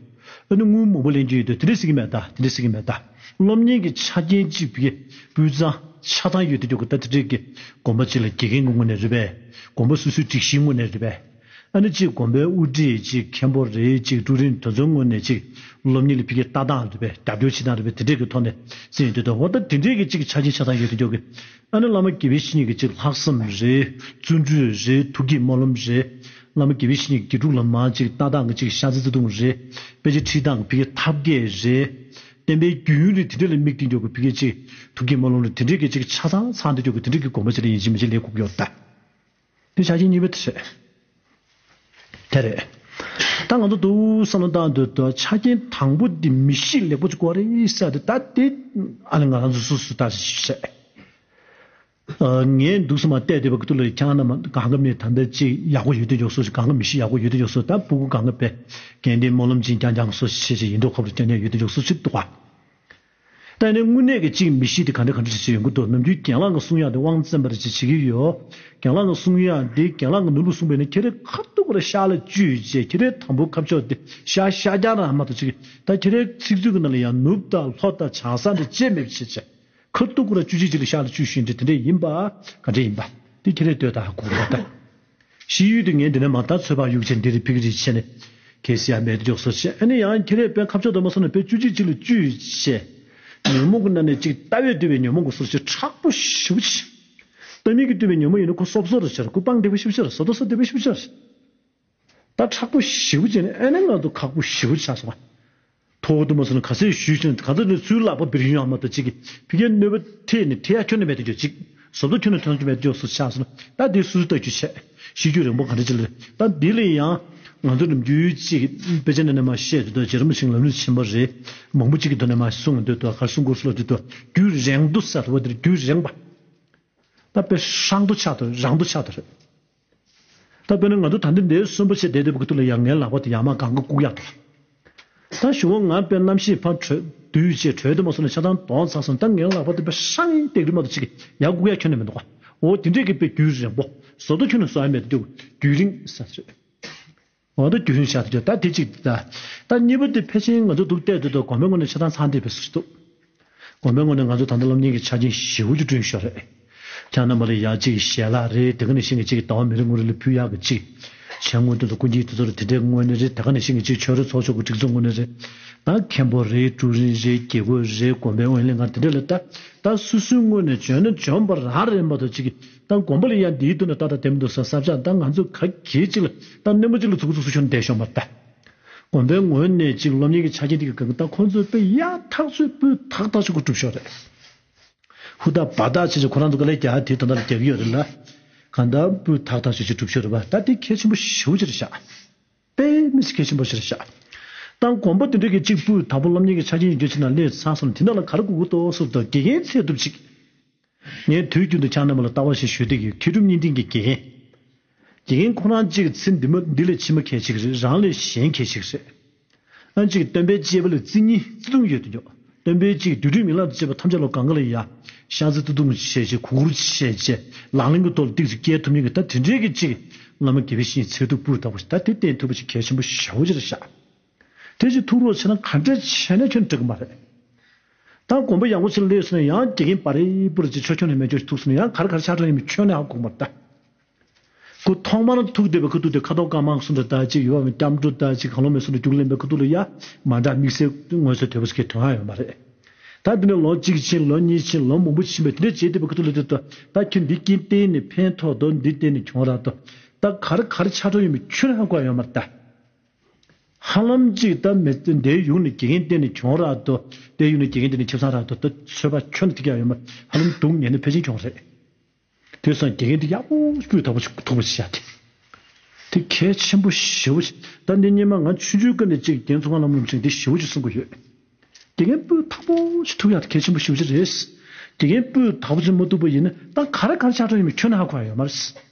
ཨ་ནི་དངུལ་མང་པོ་ལེན་རྒྱུ་ཡོད་དེ་དེ་འདྲ་ཟེར་གི་མེད་ད། དེ་འདྲ་ཟེར་གི་མེད་ད། སློབ་གཉེར་གྱི་ཆ་རྐྱེན་གཅིག་བི་སྤུས་གཙང་ཆ་ཚང་ཡོད་དེ་འདུག་གི་ད་དེ་འདྲས་ཀྱི་དགོན་པ་གཅིག་ལ་དགེ་རྒན་གྱི་ངོས་ནས་རེད་པས། དགོན་པ་སོ་སོའི་སྒྲིག་གཞིའི་ངོས་ནས་རེད་པས། ཨ་ནི་གཅིག་དགོན་པའི་དབུ་ཁྲིད་གཅིག་མཁན་པོ་རེད་གཅིག་ཀྲུའུ་རིན་དེ་ཚོའི་ངོས་ནས་གཅིག་སློབ་གཉེར་ལ་ཕ་གིའི་ལྟ་སྟངས་རེད་པས། རྒྱབ་སྐྱོར་བྱེད་སྟངས་རེད་པས། དེ་འདྲས་ཀྱི་ཐོག་ནས་བརྩིས་ཡོང་དུས་ད་འོ་ད་དེ་འདྲས་ཀྱི་གཅིག་ཆ་རྐྱེན་ཆ་ཚང་ཡོད་དུ་འཇོག་གི་ཨ་ནི་བླ་མ་དགེ་བའི་བཤེས་གཉེན་གྱི་གཅིག་ལྷག་བསམ་རེད། བརྩོན་འགྲུས་རེད། ཐུགས་བསྐྱེད་སྨོན་ལམ་རེད། བླ་མ་དགེ་བའི་བཤེས་གཉེན་གྱི་དགེ་ཕྲུག་ལ་མར་གཅིག་ལྟ་སྟངས་ཀྱི་གཅིག་ཤ་ཚ་བརྩེ་དུང་རེད། དཔེ་ཆ་ཁྲིད་སྟངས་ཀྱི་ཕ་གིའི་ཐབས་མཁས་རེད། བསྟན་པའི་རྒྱུན་རིང་དེ་འདྲས་ལ་དམིགས་ཏེ་འཇོག་གི་ཕ་གིའི་གཅིག་ཐུགས་བསྐྱེད་སྨོན་ལམ་རེད། དེ་འདྲས་ཀྱི་གཅིག་ཆ་ཚང་ཚང་དུ་འཇོག་གི་དེ་འདྲས་ཀྱི་དགོན་པ་ཅིག་ལ་ཡིན་གཅིག་མིན་གཅིག་ལས་དགོས་ཀྱི་ཡོད་ད། དེ་ཆ་རྐྱེན་གཉིས་པ་དེ་རེད། དེ་རེད། ད་ང་ཚོ་འདུག་བསམ་བློ་བཏང་དུས་ད་ཆ་རྐྱེན་དང་པོ་འདི་མི་གཤིས་ལེགས་པོ་ཅིག་དགོས་རེད་ཟེར་ཏེ་ད་དེ་ཨ་ནི་ང་རང་ཚོ་སོ་སོ་ལྟ་ཞིག་བྱས། ངས་འདུག་སེ་མར་བལྟས་བསྡད་པ་གི་ཐུགས་ལ་ཁྱང་ན་མ་གང་ག་མི་ད་ལྟ་ཅིག་ཡག་པོ་ཡོད་དུ་འཇོག་སོ་ཞིག་གང་ག་མི་གཤིས་ཡག་པོ་ཡོད་དུ་འཇོག་སོ་ད་སྤུ་གུ་གང་ག་པས་དགེ་འདུན་སྨོན་ལམ་ཅིག་རྐྱང་རྐྱང་སོ་ཞིག་བྱས་བྱས་ཡིན་མདོག་ཁ་པོ་རྐྱང་རྐྱང་ཡོད་དུ་འཇོག་སོ་ཞིག་འདུག་བ། ད་ནི་དངོས་གནས་ཀྱི་གཅིག་མི་གཤིས་དེ་ག་འདྲ་ག་འདྲ་ཞིག་ཡོང་གི་འདུག་ནམ་རྒྱུན་རྒན་ལགས་ཀྱིས་གསུང་ཡག་དེ་དབང་བཙན་པ་རེ་ཞིག་བྱེད་ཀྱི་ཡོད། རྒན་ལགས་ཀྱིས་གསུང་ཡག་འདི་རྒན་ལགས་ཀྱིས་ནོར་བུ་གསུངས་པས་ན་ཁྱེད་རའི་ཁ་ཐུག་པར་ཤག་ལ་བཅུས་བྱས་ཁྱེད་རའི་དང་པོ་ཁ་ཕྱོགས་དེ་ཤག་ཤག་རྒྱག་རང་མ་གཏོགས་ཅིག་ད་ཁྱེད་རའི་ཚིག་མཛོད་ཀྱི་ནང་ལ་ཡང་ནོར་བུ་དང་ལྷོ་དང་བྱང་ས་འདི་བཅད་མེད་པ་བྱས་བྱས་ཁ་ཐུག་པར་བཅུ་གཅིག་གཅིག་ལ་ཤག་ལ་བཅུས་ཤིང་འདི་དེ་འདྲས་ཡིན་པ་ག་འདྲས་ཡིན་པ་འདི་ཁྱེད་རའི་ལྟོས་དང་གོ་དགོས་ད། ཤེས་ཡུལ་དུ་ངས་འདི་ནས་མ་ད་ཚོད་དཔག་ཡུག་ཆེན་འདི་རེད་ཕིག་རེད་བྱས་ནས་གལ་སྲིད་ཡང་མེད་དུ་འཇོག་སོ་བྱས་ཨ་ནི་ཡང་ཁྱེད་རས་དཔེ་ཁ་ཕྱོགས་དུ་མ་སོང་ནས་དཔེ་བཅུ་གཅིག་གཅིག་ལ་བཅུས་བྱས། ཉོན་མོངས་ཀྱི་ནང་ནས་གཅིག་ལྟ་བས་བཏུས་པའི་ཉོན་མོངས་ཀྱི་སོ་སོ་མཁྲེགས་པོ་ཞེ་པོ་ཅིག་ལྟ་མིན་གྱིས་བཏུས་པའི་ཉོན་མོངས་ཡིན་ན་ཁོ་སོབ་སོབ་རེ་ཆེར་ཁོ་སྤང་བདེ་པོ་ཞེ་པོ་ཅིག་རེད་བཟོ་ལྟ་སོ་བདེ་པོ་ཞེ་པོ་ཅིག་རེད། ད་མཁྲེགས་པོ་ཞེ་པོ་ཅིག་ནས་ཨ་ནི་ང་ཚོ་ཁག་པོ་ཞེ་པོ་ཆགས་སོང་བ། ཐོག་ཏུ་མ་སོང་ན་ག་ཚོད་ཞུས་ཀྱང་ག་ཚོད་ནས་ཚུར་ལག་པ་འབིར་ཡོང་ཡང་མ་གཏོགས་གཅིག་གིས་ཕ་གིའི་གནོད་པ་ཐེབས་ནས་ཐེབས་ཡ་ཁྱོན་ནས་མེད་དུ་འཇོག་གཅིག་བཟོ་ལྟ་ཁྱོན་ནས་ཐོན་གྱི་མེད་དུ་འཇོག་སོ་ཆགས་སོང་ན་ད་དེ་སུ་ལྟ་རྒྱུ་བྱས་ཤེས་རྒྱུ་རིང་པོ་ག་འདྲ་ཅིག་ལ་ད་འདི་ལ་ཡང་ང་ཚོ་ནམ་རྒྱུན་གཅིག་དཔེ་ཆ་ནང་ནས་མ་བཤད་དུས་ད་རྗེ་རིན་པོ་ཆེ་ལམ་ལུགས་ཆེན་པོ་རེད་མང་པོ་གཅིག་གི་དོན་ནས་མ་གསུངས་དུས་ད་གར་གསུང་དགོས་སུ་ལ་དུས་ད་རྒྱུན་རིང་དུ་ཟེར་བ་དེར་རྒྱུན་རིང་པ། ད་དཔེ་ཧྲང་དུ་ཆགས་དུ་རང་དུ་ཆགས་དུ་རེད། ད་དཔེར་ན་ང་ཚོ་ད་འདི་འདྲའི་གསོན་པོ་བྱས་བསྡད་བསྡད་པ་གི་ཐུག་ལ་ཡང་ངའི་ལག་པ་དེ་ཡར་མར་གང་ག་བཀུག་ཡག་འདུག་ད་ཞུ་བ་ང་དཔེ་གནམ་གཤིས་ཕར་དྲོས་དུས་བྱས་དྲོས་དུ་མ་སོང་ན་ཆ་ཚང་གདོང་ཚ་སོང་ད་ངའི་ལག་པ་དེ་དཔེ་ཧྲང་ཡིན་བསྡད་ཀྱི་མ་གཏོགས་ཅིག་ཡར་བཀུག་ཡག་ཁྱོན་ནས་མི་འདུག་ག་འོ་དེ་འདྲས་ཀྱི་དཔེ་རྒྱུན་རིང་པོ་བཟོ་ལྟ་ཁྱོན་ནས་བཟོ་ཡ་མེད་དུ་རྒྱུན་རིང་ས་རེད། འོ་ད་རྒྱུན་རིང་ཆགས་དུས་ད་དེ་གཅིག་ད། ད་གཉིས་པ་དེ་ཕལ་ཆེར་ང་ཚོ་འདུག་བལྟས་དུས་ད་དགོན་པའི་ངོས་ནས་ཆ་ཚང་ཚང་བསྡད་པའི་བཟོ་ཞིག་འདུག་དགོན་པའི་ངོས་ནས་ང་ཚོ་ད་ལྟ་སློབ་གཉེར་གྱི་ཆ་རྐྱེན་ཞེ་པོ་ཅིག་བསྐྲུན་ཤོག་རེད། ཁྱེད་རྣམ་པ་ལ་ཡ་གཅིག་ཞལ་ལག་རེད་དེ་ག་ནང་བཞིན་གྱི་གཅིག་ཟླ་བ་མི་རེ་ངོ་རེ་ལ་ཕུལ་ཡག་གི་གཅིག་བྱས་ངོས་སྟོན་དུ་སྐུ་མཁྱེན་དེ་ཚོ་རེད་དེ་འདྲའི་ངོས་ནས་རེད་དེ་ག་ནང་བཞིན་གྱི་གཅིག་ཆོས་རེ་ཚོགས་ཆོས་ཀྱི་སྒྲིག་འཛུགས་ངོས་ནས་རེད། ད་མཁན་པོ་རེད་ཀྲུའུ་རིན་རེད་དགེ་བསྐོས་རེད་དགོན་པའི་དབོན་ལས་ཁང་དེ་འདྲ་ལ་ད་ད་སོ་སོའི་ངོས་ནས་འཇོན་ན་འཇོན་པ་རང་རེད་མ་གཏོགས་གཅིག་གི་ད་དགོན་པ་ལ་ཡང་འདིའི་དོན་ལ་ཏག་ཏག་བསྟན་མི་འདུག་ས་བསམ་འཆར་ད་ང་ཚོས་ག་གེ་ཅིག་ལ་ད་རྣོན་པོ་ཅིག་ལ་ཚུགས་ཚུགས་སུ་ཤོར་ནས་བསྡད་ཤོག་མ་ད། དགོན་པའི་ངོས་ནས་ཅིག་སློབ་གཉེར་གྱི་ཆ་རྐྱེན་དེ་གི་སྒང་གི་ད་ཁོང་ཚོས་དཔེ་ཡག་ཐག་ཆོད་སྤུས་དག་ཐག་ཆོད་ཀྱི་སྒྲུབ་ཤོག་རེད། ཧུར་ཐག་འབད་ཐག་བྱས་ཅིག་ཁོ་རང་ཚོ་དཀའ་ལས་རྒྱག་དེ་ད་ལྟ་ལ་རྒྱག་གི་ཡོད་རེད་ལ། གང་ལྟར་སྤུས་དག་ཐག་ཆོད་ཅིག་སྒྲུབ་ཤོག་རེད་པ་ད་དེ་གལ་ཆེན་པོ་ཞེ་པོ་ཅིག་རེད་ཤག་དཔེ་མི་སྲིད་གལ་ཆེན་པོ་ཞིག་རེད་ཤག་ད་དགོན་པ་དེ་འདྲ་གི་གཅིག་སྤུས་དག་པོ་སློབ་གཉེར་གྱི་ཆ་རྐྱེན་ཡོད་རྒྱུ་ཕྱིན་ན་སླེབས་ཚར་སོང་དེ་འདྲ་ལ་ག་རེ་དགོས་ཀྱི་འདུག་ཟེར་དུས་དགེ་རྒན་ཚད་ཐུབ་ཅིག་ངས་དུས་རྒྱུན་དུ་ཁྱེད་རྣམ་པ་ལ་ལྟ་བ་ཞིག་ཞུ་བསྡད་ཀྱི་ཡོད། མཁས་གྲུབ་གཉིས་ལྡན་གྱི་དགེ་རྒན། དགེ་རྒན་ཁོ་རང་གཅིག་ཚེ་འདི་མ་འདི་ལས་ཕྱི་མ་གལ་ཆེ་གི་རེད། རང་ལས་གཞན་གལ་ཆེ་གི་རེད། ཨ་གཅིག་སྟོན་པའི་གཅེས་པ་ལ་བརྩི་གཉིས་བརྩི་མཐོང་ཡོད་དུ་འཇོག་སྟོན་པའི་གཅིག་དུས་དུས་མི་ལ་དུ་བྱེད་པ་ཐམས་ཅད་ལ་གང་ག་ལ་ཡ། ཤ་ཚ་ཏུ་ཏུ་བྱས་བྱས་གུ་གུར་བྱས་བྱས་ལག་ལེན་གྱི་ཐོག་ལ་ཏིག་ཙམ་སྐྱེལ་ཐུབ་མཁན་གྱི་ད་དེ་འདྲའི་གི་གཅིག་བླ་མ་དགེ་བའི་བཤེས་གཉེན་ཚད་ཐུབ་སྤུས་དག་པོ་ཞིག་ད་དེ་བསྟེན་ཐུབ་པ་ཞིག་གལ་ཆེན་པོ་ཞེ་པོ་ཅིག་རེད་ཤག་དེ་ཅིག་ཐུག་རོགས་བྱས་ན་ག་འདྲ་བྱས་ན་ཁྱོན་འགྲིག་གི་མ་རེད། ད་དགོན་པ་ཡག་པོ་ཞིག་སླེབས་སོང་ན་ཡང་དགེ་རྒན་པ་རེ་པུ་རེ་ཅིག་ཆོ་ཁྱོན་ནས་མེད་ཆོག་ཐུག་སོང་ན་ཡང་ག་རེ་ག་རེ་ཆགས་འགྲོ་ཡིན་མིན་ཁྱོན་ནས་ཧ་གོ་གི་མ་རེད་ད། ཁོ་ཐོག་མར་ཐུག་བསྡད་པའི་ཁ་ཐུག་དེ་ཁ་དོག་དཀར་དམར་གསུམ་འདྲ་ད་ཅིག་ཡོད་པ་སྐྱབས་འགྲོ་ད་ཅིག་གང་བློ་མེད་སོང་འདྲ་རྒྱུགས་ལེན་པའི་ཁ་ཐུག་ལ་ཡ་མ་འདྲ་དམིགས་བསལ་མངོན་གསལ་དོད་པོ་ཞིག་གི་དོན་ཧ་ཡོད་མ་རེད། ད་འདི་ནས་ལོ་གཅིག་ཕྱིན་ལོ་གཉིས་ཕྱིན་ལོ་མང་པོ་ཕྱིན་པའི་དེ་འདྲ་བྱས་བསྡད་པའི་ཁ་ཐུག་ལ་དེ་ད་ད་ཁྱོད་འདི་སྐྱེས་བསྟན་ནས་ཕན་ཐོགས་དོ་འདི་བསྟན་ནས་གྱོང་རག་དོ་ད་ག་རེ་ག་རེ་ཆགས་འགྲོ་ཡོད་མེད་ཁྱོན་ནས་ཧ་གོ་ཡ་ཡོད་མ་རེད་ད། ཧ་ལམ་ཅིག་ད་མི་འདའི་ཡུལ་ནས་དགེ་རྒན་བསྟེན་ནས་གྱོང་རག་དོ། དེའི་ཡུལ་ནས་དགེ་རྒན་བསྟེན་ནས་ཁེ་བཟང་རག་དོ། ད་ཚོད་པ་ཁྱོན་ནས་ཐིག་ཡག་ཡོད་མ་ཧ་ལམ་སྡུག་ཉེས་ནས་ཕལ་ཆེར་གྱོང་རེད། དེ་སང་དགེ་རྒན་དེ་ཡག་པོ་སྤུས་དག་པོ་ཞིག་ཐུག་པ་ཞིག་བྱ་དེ། དེ་གལ་ཆེན་པོ་ཞེ་པོ་ཞིག་ད་འདི་སྙེ་མ་ང་ཆུང་ཆུང་ཀ་ནས་ཅིག་རྒན་ཚོ་ཁང་ལམ་ལམ་ཞིག་འདི་ཞེ་པོ་ཞིག་གསུང་གི་ཡོད། དགེ་རྒན་སྤུས་དག་པོ་ཞིག་ཐུག་ཡག་དེ་གལ་ཆེན་པོ་ཞེ་པོ་ཞིག་རེད། དགེ་རྒན་སྤུས་དག་པོ་ཞིག་མ་ཐུག་པ་ཡིན་ན་ད་ག་རེ་ག་རེ་ཆགས་འགྲོ་ཡོད་མེད་ཁྱོན་ནས་ཧ་གོ་ཡ་ཡོད་མ་རེད།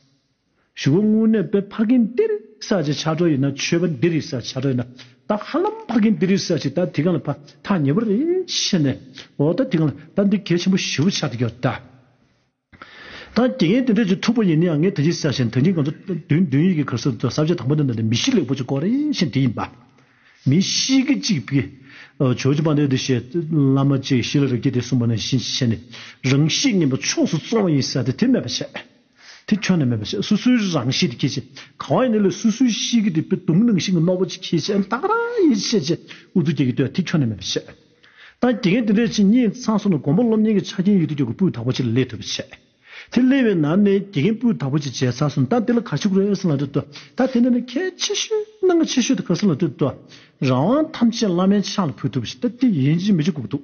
ཞུ་བ་དངོས་གནས་དཔེ་ཕ་རྒན་འདིར་ས་ཆ་ཆགས་འགྲོ་ཡིན་ན་ཆོས་པ་འདིར་ས་ཆགས་འགྲོ་ཡིན་ན་ ད་ཧ་ལམ་ཕ་གིན་འདི་རེད་ཟེར་ཅིག་ད་དེ་གང་ལ་ཕ་ཐག་ཉེ་པོ་རེད་ཤེས་ནས། འོ་ད་དེ་གང་ལ་ད་འདི་གལ་ཆེན་པོ་ཞེ་པོ་ཆགས་བསྡད་ཀྱི་ཡོད་ད། ད་དགེ་རྒན་དེ་འདྲས་ཅིག་ཐུག་པ་ཡིན་ན་ཡང་ངས་ད་ཅི་ཟེར་བཞིན་ད་གིན་ང་ཚོ་བདུན་བདུན་ཡིག་གི་གར་སོགས་ད་ས་བཅད་དང་པོ་འདི་ནང་དུ་མི་གཤིས་ལེགས་པོ་ཅིག་དགོས་རེད་ཤེས་དེ་ཡིན་པ། མི་གཤིས་ཀྱི་གཅིག་པའི་ཇོ་ཇོ་པ་འདི་འདི་ཞེས་བླ་མ་གཅིག་ཤི་ལ་རབ་རྒྱས་དེ་གསུངས་པ་ནང་བཞིན་བྱས་ནས་རང་གཤིས་ངན་པ་ཕྱོགས་སུ་བཙོང་བ་ཡིན་ཟེར་ཏེ་དེ་མེད་པ་བྱས། དེ་ཁྱོན་ནས་མེད་པ་བྱས། སོ་སོའི་རང་གཤིས་དེ་ཁྱེད་ཅེས་གང་བ་ཡིན་ན་ལས་སོ་སོའི་གཤིས་ཀྱི་དེ་དཔེ་དུང་ནང་བཞིན་གྱི་རྣོ་པོ་ཅིག་ཁྱེད་ཅེས་ད་ག་རང་ཡིད་ཆེས་བྱས་ཨུ་ཚུགས་རྒྱག་གི་འདུག་དེ་ཁྱོན་ནས་མེད་པ་བྱས། ད་དགེ་རྒན་དེ་འདྲས་ཅིག་གཉིད་ཚང་སོང་ན་དགོན་པ་སློབ་གཉེར་གྱི་ཆ་རྐྱེན་ཡོད་དུས་ཀྱང་སྤུས་དག་པོ་ཅིག་ལ་སླེབས་ཐུབ་པ་བྱས། དེ་སླེབས་པའི་ནང་ནས་དགེ་རྒན་སྤུས་དག་པོ་ཅིག་བྱས་ཚར་སོང་ད་དེ་ལ་ག་ཞིག་རེད་ཟེར་ལབ་དུས་ད་དེ་འདྲ་ནི་གལ་ཆེ་ཤོས་གནད་འགག་ཆེ་ཤོས་དེ་ག་ཟེར་ལབ་དུས་ད་རང་དབང་ཐམས་ཅད་བླ་མའི་ཕྱག་ལ་ཕུལ་ཐུབ་པ་ཞིག་ད་དེ་ཡིན་གཅིག་མིན་གཅིག་དགོས་འདུག་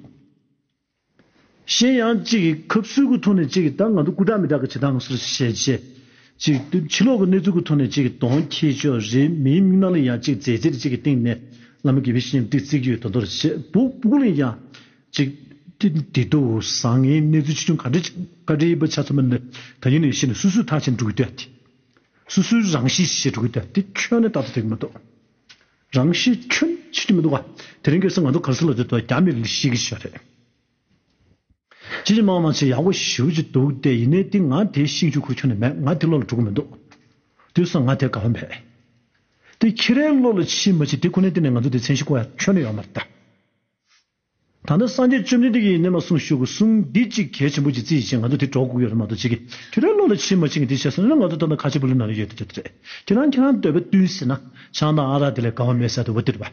གཞན་ཡང་གཅིག་གི་ཁབ་སུལ་གྱི་ཐོག་ནས་གཅིག་གི་ད་ང་ཚོ་སྐུ་དྲག་མི་དྲག་གི་བྱེད་སྟངས་སོར་བཤད་བྱས། གཅིག་ཕྱི་ལོགས་ཀྱི་གནས་ཚུལ་གྱི་ཐོག་ནས་གཅིག་གི་གདོང་འཁྱེར་ཆོག་རེད་མིའི་མིག་ནང་ལ་ཡང་གཅིག་མཛེས་རྩལ་གཅིག་གི་སྟེང་ནས་བླ་མ་དགེ་བའི་བཤེས་གཉེན་ཏིག་བརྩི་གི་ཡོད་དོ་དོར་བྱས་སྦུག་སྦུག་ལ་ཡང་། གཅིག་དེ་དེ་དུ་བཟང་ངན་གནས་ཚུལ་ཆེ་ཆུང་ག་འདྲ་ག་འདྲ་ཡིན་པ་ཆ་ཚང་མ་ནི་ད་ཡིན་ནས་ཤེས་ནས་སུ་སུ་ཐག་ཆེན་འགྲོ་གི་འདུག་དེ། སུ་སུའི་རང་གཤིས་ཤེས་འགྲོ་གི་འདུག་དེ་ཁྱོན་ནས་ཏག་ཏག་དེ་གི་མི་འདུག་རང་གཤིས་ཁྱོན་ཆེ་གི་མི་འདུག་བ། དེ་རིང་ཁ་སང་ང་ཚོ་ག་རེ་ཟེར་ལབ་དུས་རྒྱ་མི་ལ་ཤེས་ཀྱི་ཤོག་རེད། ཅི་ཅི་མང་མང་ཆེ་ཡག་པོ་ཞེ་པོ་ཅིག་འདུག་སྟེ་ཡིན་ནའི་དེ་ང་དེའི་ཤེས་རྒྱུ་ཁུར་ཁྱོན་ནས་མེད། ང་དེ་བློ་ལ་འགྲོ་གི་མི་འདུག་དེ་སོང་ང་དེ་དགའ་བ་མེད། དེ་ཁྱེད་རའི་བློ་ལ་ཕྱིན་མ་ཕྱིན་དེ་ཁོ་ནའི་སྟེང་ནས་ང་ཚོ་དེ་མཚན་གཞི་བཀོད་ཡ་ཁྱོན་ནས་ཡོད་མ་རེད་ད། ད་ལྟ་སངས་རྒྱས་བཅོམ་ལྡན་འདས་ཀྱིས་ཡིན་ནའི་མ་གསུངས་ཞུ་དགོས་གསུང་འདི་གཅིག་གལ་ཆེན་པོ་ཅིག་བརྩིས་ཤིང་ང་ཚོ་དེ་སྒྲོག་དགོས་ཡོད་རེད་མ་གཏོགས་གཅིག་གིས་ཁྱེད་རའི་བློ་ལ་ཕྱིན་མ་ཕྱིན་གྱི་དེ་བྱས་སོང་ན་ང་ཚོ་ད་ལྟ་ཁ་ཆེ་བུ་ལུ་ནང་ལ་ཡོད་དེ་དེ་རེད། ཁྱེད་རང་ཁྱེད་རང་འདོད་པ་བསྟུན་ཟེར་ན་ཆང་དང་ཨ་རག་དེ་ལས་དགའ་བ་མེད་ཟེར་དེ་བ་དེ་རེད་པ།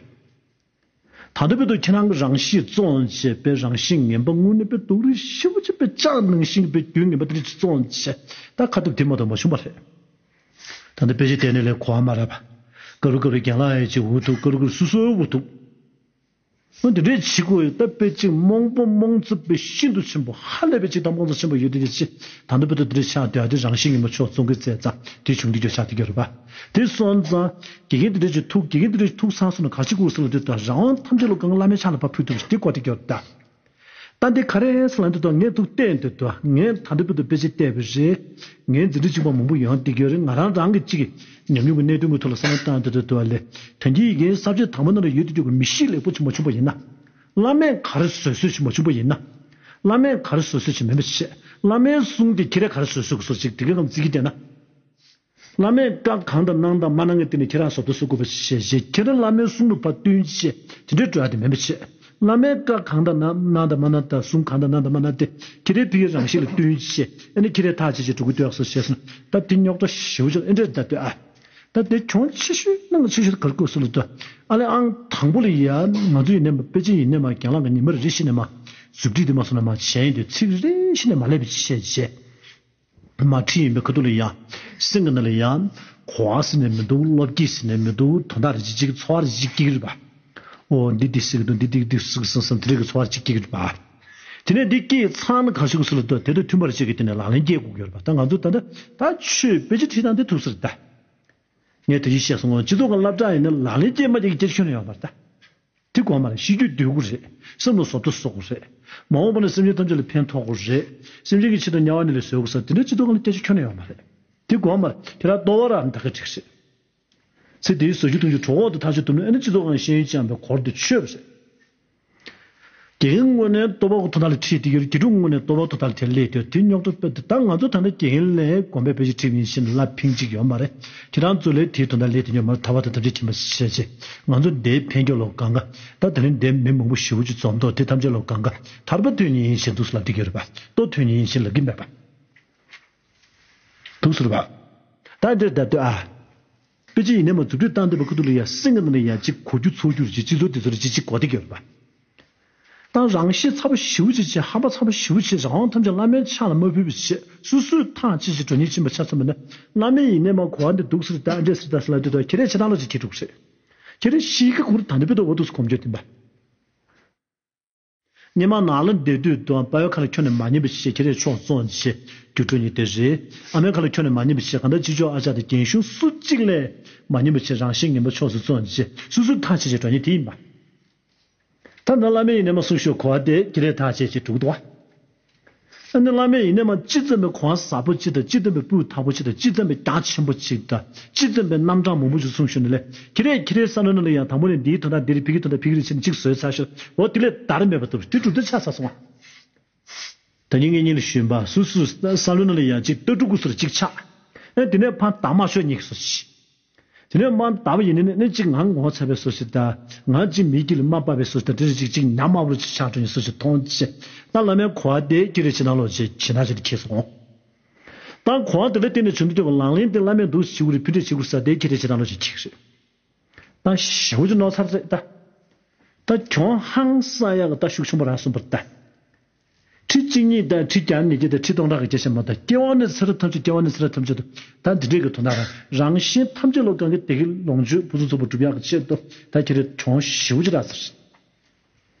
ད་ལྟ་བར་དུ་ཁྱེད་རང་གི་རང་གཤིས་བཙོང་བྱས་པའི་རང་གཤིས་ངན་པ་དངོས་གནས་པའི་སྡུག་རུས་ཞེ་པོ་ཅིག་པའི་ལྕགས་ནང་བཞིན་པའི་རྒྱུ་ངན་པ་དེ་རིགས་བཙོང་བྱས་ད་ཁ་ཐུབ་དེ་མ་གཏོགས་མ་བྱུང་བ་རེད། ད་ལྟ་དཔེ་ཆ་བལྟས་ནས་ལས་གོ་བ་མ་རག་པ། སྐབས་རེ་སྐབས་རེ་རྒན་ལགས་ཡས་ཅིག་འུ་ཐུག་སྐབས་རེ་སྐབས་རེ་སུ་སུའི་འུ་ཐུག་འོ་འདི་འདྲས་བྱེད་དགོས་ཡོད་ད་དཔེ་ཅིག་རྨོངས་པ་རྨོངས་ཚོད་པའི་ཤིན་ཏུ་ཆེན་པོ་ཧ་ལས་པའི་ཅིག་དང་རྨོངས་ཚོད་ཆེན་པོ་ཡོད་དེ་དེ་ཅི་ད་ལྟ་བར་དུ་འདི་འདྲས་ཆགས་བསྡད་དེ་རང་བཞིན་ངན་པ་ཕྱོགས་བཙོང་གི་བཙལ་ཙང་དེ་བྱུང་གི་རྒྱུ་ཆགས་དེ་ག་རེད་པ། དེ་སོང་ཙང་དགེ་རྒན་འདི་འདྲས་ཅིག་ཐུག་དགེ་རྒན་འདི་འདྲས་ཅིག་ཐུག་ཚར་སོང་ན་ག་ཅི་དགོས་ཟེར་ལ་དེ་ད་རང་དབང་ཐམས་ཅད་ལ་གང་བླ་མའི་ཕྱག་ལ་ཕར་ཕུལ་ཐུབ་ཞིག་དེ་དགོས་དེ་ག་རེད་ད། ད་འདི་ག་རེ་ཟེར་ལབ་དུས་ད་ངས་ཐུག་བལྟས་འདུག་ད་ངས་ད་འདི་བར་དུ་དཔེ་ཆ་བལྟས་པ་རེད། ངས་འཛིན་གྲྭ་གཅིག་པ་མང་པོ་ཡོང་བསྡད་ཀྱི་ཡོད་རེད། ང་རང་རང་གི་གཅིག་གི་ཉམས་མྱོང་གི་གནད་དོན་གྱི་ཐོག་ལ་བསམ་བློ་བཏང་བསྡད་འདུག་ད་ལས་ད་གིན་ཡི་གེའི་ས་བཅད་དང་པོ་ནང་ལ་ཡོད་དུ་འཇུག་གི་མི་གཤིས་ལེགས་པོ་ཅིག་མ་བྱུང་པ་ཡིན་ན། བླ་མས་ག་རེ་བཟོད་གསོལ་ཅིག་མ་བྱུང་པ་ཡིན་ན། བླ་མས་ག་རེ་བཟོད་གསོལ་ཅིག་མིན་པ་བྱས། བླ་མའི་གསུང་དེ་ཁྱེད་རས་ག་རེ་བཟོད་གསོལ་དགོས་ཟེར་ཅིག་དེ་ག་གམ་བརྩི་གི་བསྡད་ན། བླ་མས་བཀའ་གང་དང་གནང་དང་མ་གནང་གི་སྟེང་ནས་ཁྱེད་རང་བཟོ་ལྟ་བཟོ་དགོས་པ་ཞེས་ཞེས་ཁྱེད་རང་བླ་མའི་གསུང་ལ་ཕར་བསྟུན་ཅེས་དེ་འདྲའི་འགྲོ་ཡ་དེ་མིན་པ་བྱས། བླ་མས་བཀའ་གང་དང་གནང་དང་མ་གནང་དང་གསུང་གང་དང་གནང་དང་མ་གནང་དེ་ཁྱེད་རའི་ཕ་གིའི་རང་གཤིས་ལ་བསྟུན་ཅེས་ཨ་ནི་ཁྱེད་རས་ཐག་བཅད་ཅེས་འགྲོ་གི་འདུག་ཡག་སོ་ཞེས་སོང་ད་དེ་རྙོག་དྲ་ཞེ་པོ་ཅིག་ཨེ་འདྲས་ད་ལྟོས་ཨ། ད་དེ་གྱོང་ཆེ་ཤོས་གནང་ཆེ་ཤོས་ག་རེ་དགོས་སུ་ལ་ལྟོས་ཨ་ལས་ཨང་དང་པོ་ལ་ཡ་ང་ཚོ་ཡིན་ནས་མ་དཔེ་ཆ་ཡིན་ནས་མ་རྒན་ལགས་ཀྱི་ཉི་མ་རེ་བཞིན་ནས་མ་མཛུབ་ཁྲིད་དེ་མ་སོང་ན་མ་བྱས་ཡིན་དུས་ཚིག་རེ་བཞིན་ནས་མ་ལས་པའི་བཤད་བྱས། མ་ཁྲིད་ཡིན་པའི་ཁ་ཐུག་ལ་ཡང་། སེམས་ཀྱི་ནང་ལ་ཡང་། གོ་བ་ཟེར་ནས་མི་འདུག་བློ་སྐྱེད་ཟེར་ནས་མི་འདུག་དོན་དག་རེ་ཅིག་ཅིག་ཚོར་བ་རེ་ཅིག་སྐྱེ་གི་རེད་པ། ཨོ་འདི་འདི་ཟེར་གི་འདུག་འདི་འདི་འདི་ཟེར་གི་སོང་བསམ་དེ་རིགས་ཀྱི་ཚོར་བ་ཅིག་སྐྱེ་གི་རེད་པ། དེ་ནས་འདི་སྐྱེས་ཚར་ན་ག་ཞིག་སུ་ལ་འདུག་དེ་དང་མཐུན་པར་བྱེད་ཀྱི་དེ་ནས་ལག་ལེན་སྐྱེལ་དགོས་ཀྱི་ཡོད་རེད་པ། ད་ང་ཚོ་ད་ལྟ་ད་ཆོས་དཔེ་ཆ་ཁྲིད་སྟངས་འདི་ཐུག་ས་རེད་ད། ངས་དེ་བཞིན་བཤད་སོང་ངོ་། སྤྱི་ཚོགས་ཀྱི་སློབ་གྲྭ་ཡིན་ན་ལག་ལེན་སྐྱེལ་མ་སྐྱེལ་གྱི་སྐད་ཆ་ཁྱོན་ནས་ཡོད་མ་རེད་ད། དེ་དགོས་མ་རེད། ཤེས་རྒྱུད་འདུལ་དགོས་རེད། སེམས་ལ་བཟོ་ལྟ་བཟོ་དགོས་རེད། མ་འོངས་པ་ན་སེམས་ཅན་ཐམས་ཅད་ལ་ཕན་ཐོགས་དགོས་རེད། སེམས་ཅན་གྱི་ཆེད་དུ་དམྱལ་བ་ནས་ལས་བཟོ་དགོས་ས་དེ་འདྲའི་སྤྱི་ཚོགས་ཁང་ལ་སྐད་ཆ་ཁྱོན་ནས་ཡོད་མ་རེད། དེ་དགོས་མ་རེད། དེ་ར་ལྟོ་བ་ར་ད་ག་འགྲིག་རེད། ཚེ་འདིའི་ཟ་རྒྱུ་འཐུང་རྒྱུ་གྲོགས་འོག་ཏུ་ཐག་ཆོད་ཐུབ་ན་ཨ་ནི་སྤྱི་ཚོགས་ཁང་ཤེས་ཡོན་ཅན་པའི་སྐོར་དུ་ཆོད་པ་རེད། དགེ་རྒན་དངོས་གནས་ལྟོ་བ་གི་དོན་དག་ལ་ཁྲིད་དེ་ཡོད། དགེ་ཕྲུག་དངོས་གནས་ལྟོ་བ་དོན་དག་ལ་དེ་སླེབས་དུས་དེ་རྙོག་དྲ་སྤེལ་དུས་ད་ང་ཚོ་ད་ལྟ་དགེ་རྒན་ལས་དགོན་པའི་དཔེ་ཆ་ཁྲིད་མིན་ཕྱིན་ལ་ཕིང་གཅིག་ཡོད་མ་རེད། ཁྱེད་རང་ཚོ་ལས་དེའི་དོན་དག་ལས་དེ་ཉོ་མ་རེད། ཐར་པ་དང་ཐམས་ཅད་མཁྱེན་པ་བྱས་རྗེས་ང་ཚོ་འདིའི་ཕན་ཁྱོད་ལོ་གང་ག་ད་དེ་རིང་འདིའི་མི་མང་པོ་ཞེ་པོ་ཅིག་འཛོམས་ཐོག་དེ་ཐམས་ཅད་ལོ་གང་ག་ཐར་པ་ཐོན་ཉིན་ཡིན་ཞེས་འདུག་སེ་ལབ་བསྡད་ཀྱི་ཡོད་རེད་པ། ལྟོ་ཐོན་ཉིན་ཡིན་ཞེས་ལབ་ཀྱི་མེད་པ། འདུག་ཟེར་བ། ད་འདིར་ད་ལྟོས་ཨ། དཔེ་ཆ་ཡིན་ནའི་མ་མཛུབ་ཁྲིད་བཏང་བསྡད་པའི་ཁུ་ཐུག་ལ་ཡ་སེམས་ཀྱི་ནང་ལ་ཡ་གཅིག་གོ་རྒྱུ་ཚོར་རྒྱུ་རེ་ཅིག་སྤྱི་ཚོགས་དེ་ཚོ་རེ་ཅིག་གཅིག་གོ་བསྡད་ཀྱི་ཡོད་རེད་པ། ད་རང་གཤིས་ཚ་པོ་ཞེ་པོ་ཅིག་བྱས་ཧམ་པ་ཚ་པོ་ཞེ་པོ་བྱས་རང་དབང་ཐམས་ཅད་བླ་མའི་ཕྱག་ལ་མ་ཕུལ་བ་བྱས་སོ་སོས་ཐག་ཆོད་ཅིག་འགྲོ་ཉེན་ཕྱིན་པ་ཆ་ཚང་མ་ནི་བླ་མས་ཡིན་ནའི་མ་གོ་བ་འདི་འདུག་ཟེར་ད་འདྲས་ཟེར་ད་ཟེར་ལབ་དུས་ད་ཁྱེད་རས་ཆེ་ཐང་ལ་ཅིག་ཁྱེར་འགྲོ་གི་རེད། ཁྱེད་རས་ཤི་གི་ཁུར་ད་འདི་བོད་དུ་འོ་འདུག་སེ་གོམས་འགྱོད་འདི་འབའ། སྔོན་མ་ནང་ལ་བསྡད་དུས་དང་པ་ཡོ་ཁ་ལ་ཁྱོན་ནས་མ་ཉན་པ་ཞིག་ཁྱེད་རས་ཕྱོགས་བཙོང་བྱས་རྒྱུ་སྤྲོད་ཉིན་དེ་རེད། ཨ་མའི་ཁ་ལ་ཁྱོན་ནས་མ་ཉན་པ་ཞིག་གང་ལྟར་སྤྱི་ཁྱབ་ཨ་ཅག་དང་རྒན་གཞོན་སུ་གཅིག་ལས་མ་ཉན་པ་ཞིག་རང་གཤིས་ངན་པ་ཕྱོགས་སུ་བཙོང་བྱས་སོ་སོའི་ཐག་བཅད་བྱས་འགྲོ་ཉིན་དེ་ཡིན་པ། ད་ནང་བླ་མས་ཡིན་ནའི་མ་གསུང་ཞོར་གོ་བ་དེ་ཁྱེད་རས་ཐག་བཅད་བྱས་འགྲོ་གི་འདུག་བ། ཨ་ནི་བླ་མས་ཡིན་ནའི་མ་ཅི་ཙམ་པའི་གོ་བ་ཟབ་པོ་ཅིག་དང་། ཅི་ཙམ་པའི་སྤུས་དག་པོ་ཅིག་དང་། ཅི་ཙམ་པའི་རྒྱ་ཆེན་པོ་ཅིག་དང་། ཅི་ཙམ་པའི་རྣམ་གྲངས་མང་པོ་ཅིག་གསུངས་ཞུ་ནི་ལས། ཁྱེད་རས་ཁྱེད་རའི་བསམ་བློ་ནང་ལ་ཡང་དང་པོ་ནས་འདིའི་དོན་དག་འདི་རེད། ཕ་གི་དོན་དག་ཕ་གི་རེད་ཟེར་ནས་གཅིག་བཟོས་ཚར་ཤག་འོ་དེ་ལས་བརྡར་མེད་པ་ཐུབ་དེ་གྲུབ་འདི་ཆགས་ཚར་སོང་བ། ད་ནི་ངེད་གཉིས་ལ་ཞུས་པ་སོ་སོའི་བསམ་བློ་ནང་ལ་ཡང་གཅིག་ལྟ་གྲུབ་ཀུ་སུར་གཅིག་ཆགས། ཨ་དེ་ནས་ཕར་བརྡར་མ་ཤོག་གཉིས་ཀྱི་སོ་ཞིག་དེ་ནས་མར་བརྡར་བ་ཡིན་ནའི་ནི་གཅིག་ང་ངོ་ཚ་བའི་སོ་ཞིག་དང་། ང་གཅིག་མི་དཀྱིལ་ལ་མ་སྤར་བའི་སོ་ཞིག་དང་། དེ་རེ་གཅིག་གཅིག་ཉམས་དམའ་བོ་ཅིག་ཆགས་འགྲོ་ཡིན་སོ་ཞིག་མཐོང་ཆེ། ད་བླ་མའི་གོ་བ་དེ་ཁྱེད་རས་ཇི་ལྟར་ལོ་ཞེས་ཇི་ལྟར་ཇི་ལྟར་ཁྱེར་སོང་། ད་གོ་བ་དེ་ལ་བརྟེན་ནས་བྱུང་དུས་དེ་བ་ལག་ལེན་དེ་བླ་མས་འདུག་ཞུ་གི་རེད། ཕུད་འདེད་བྱེད་དགོས་ས་དེ་ཁྱེད་རས་ཇི་ལྟར་ལོ་ཞེས་ཁྱེར་གི་རེད། ད་ཞེ་པོ་ཅིག་ནོར་ཚར་རེད་ད། ད་གྱོང་ཧང་སང་ཡག་གི་ད་ཤུགས་ཆེན་པོ་རག་སོང་བ་རེད་ད། ཁྲི་གཅིག་གཉིས་དང་ཁྲི་བརྒྱ་ཉིས་བརྒྱ་དང་ཁྲི་སྟོང་ཕྲག་གི་བརྒྱ་ཆ་མ་གཏོགས། སྐྱེ་བ་ནས་ཚེ་རབས་ཐམས་ཅད། སྐྱེ་བ་ནས་ཚེ་རབས་ཐམས་ཅད་དུ་ད་འདི་འདྲས་ཀྱི་དོན་དག་རང་རང་གཞན་ཐམས་ཅད་ལ་གང་གི་བདེ་སྐྱིད་ལོངས་སྤྱོད་ཕུན་སུམ་ཚོགས་པ་སྒྲུབ་ཡག་གི་ཆེད་དུ་ད་ཁྱེད་རས་གྱོང་ཞེ་པོ་ཅིག་རག་ཚར།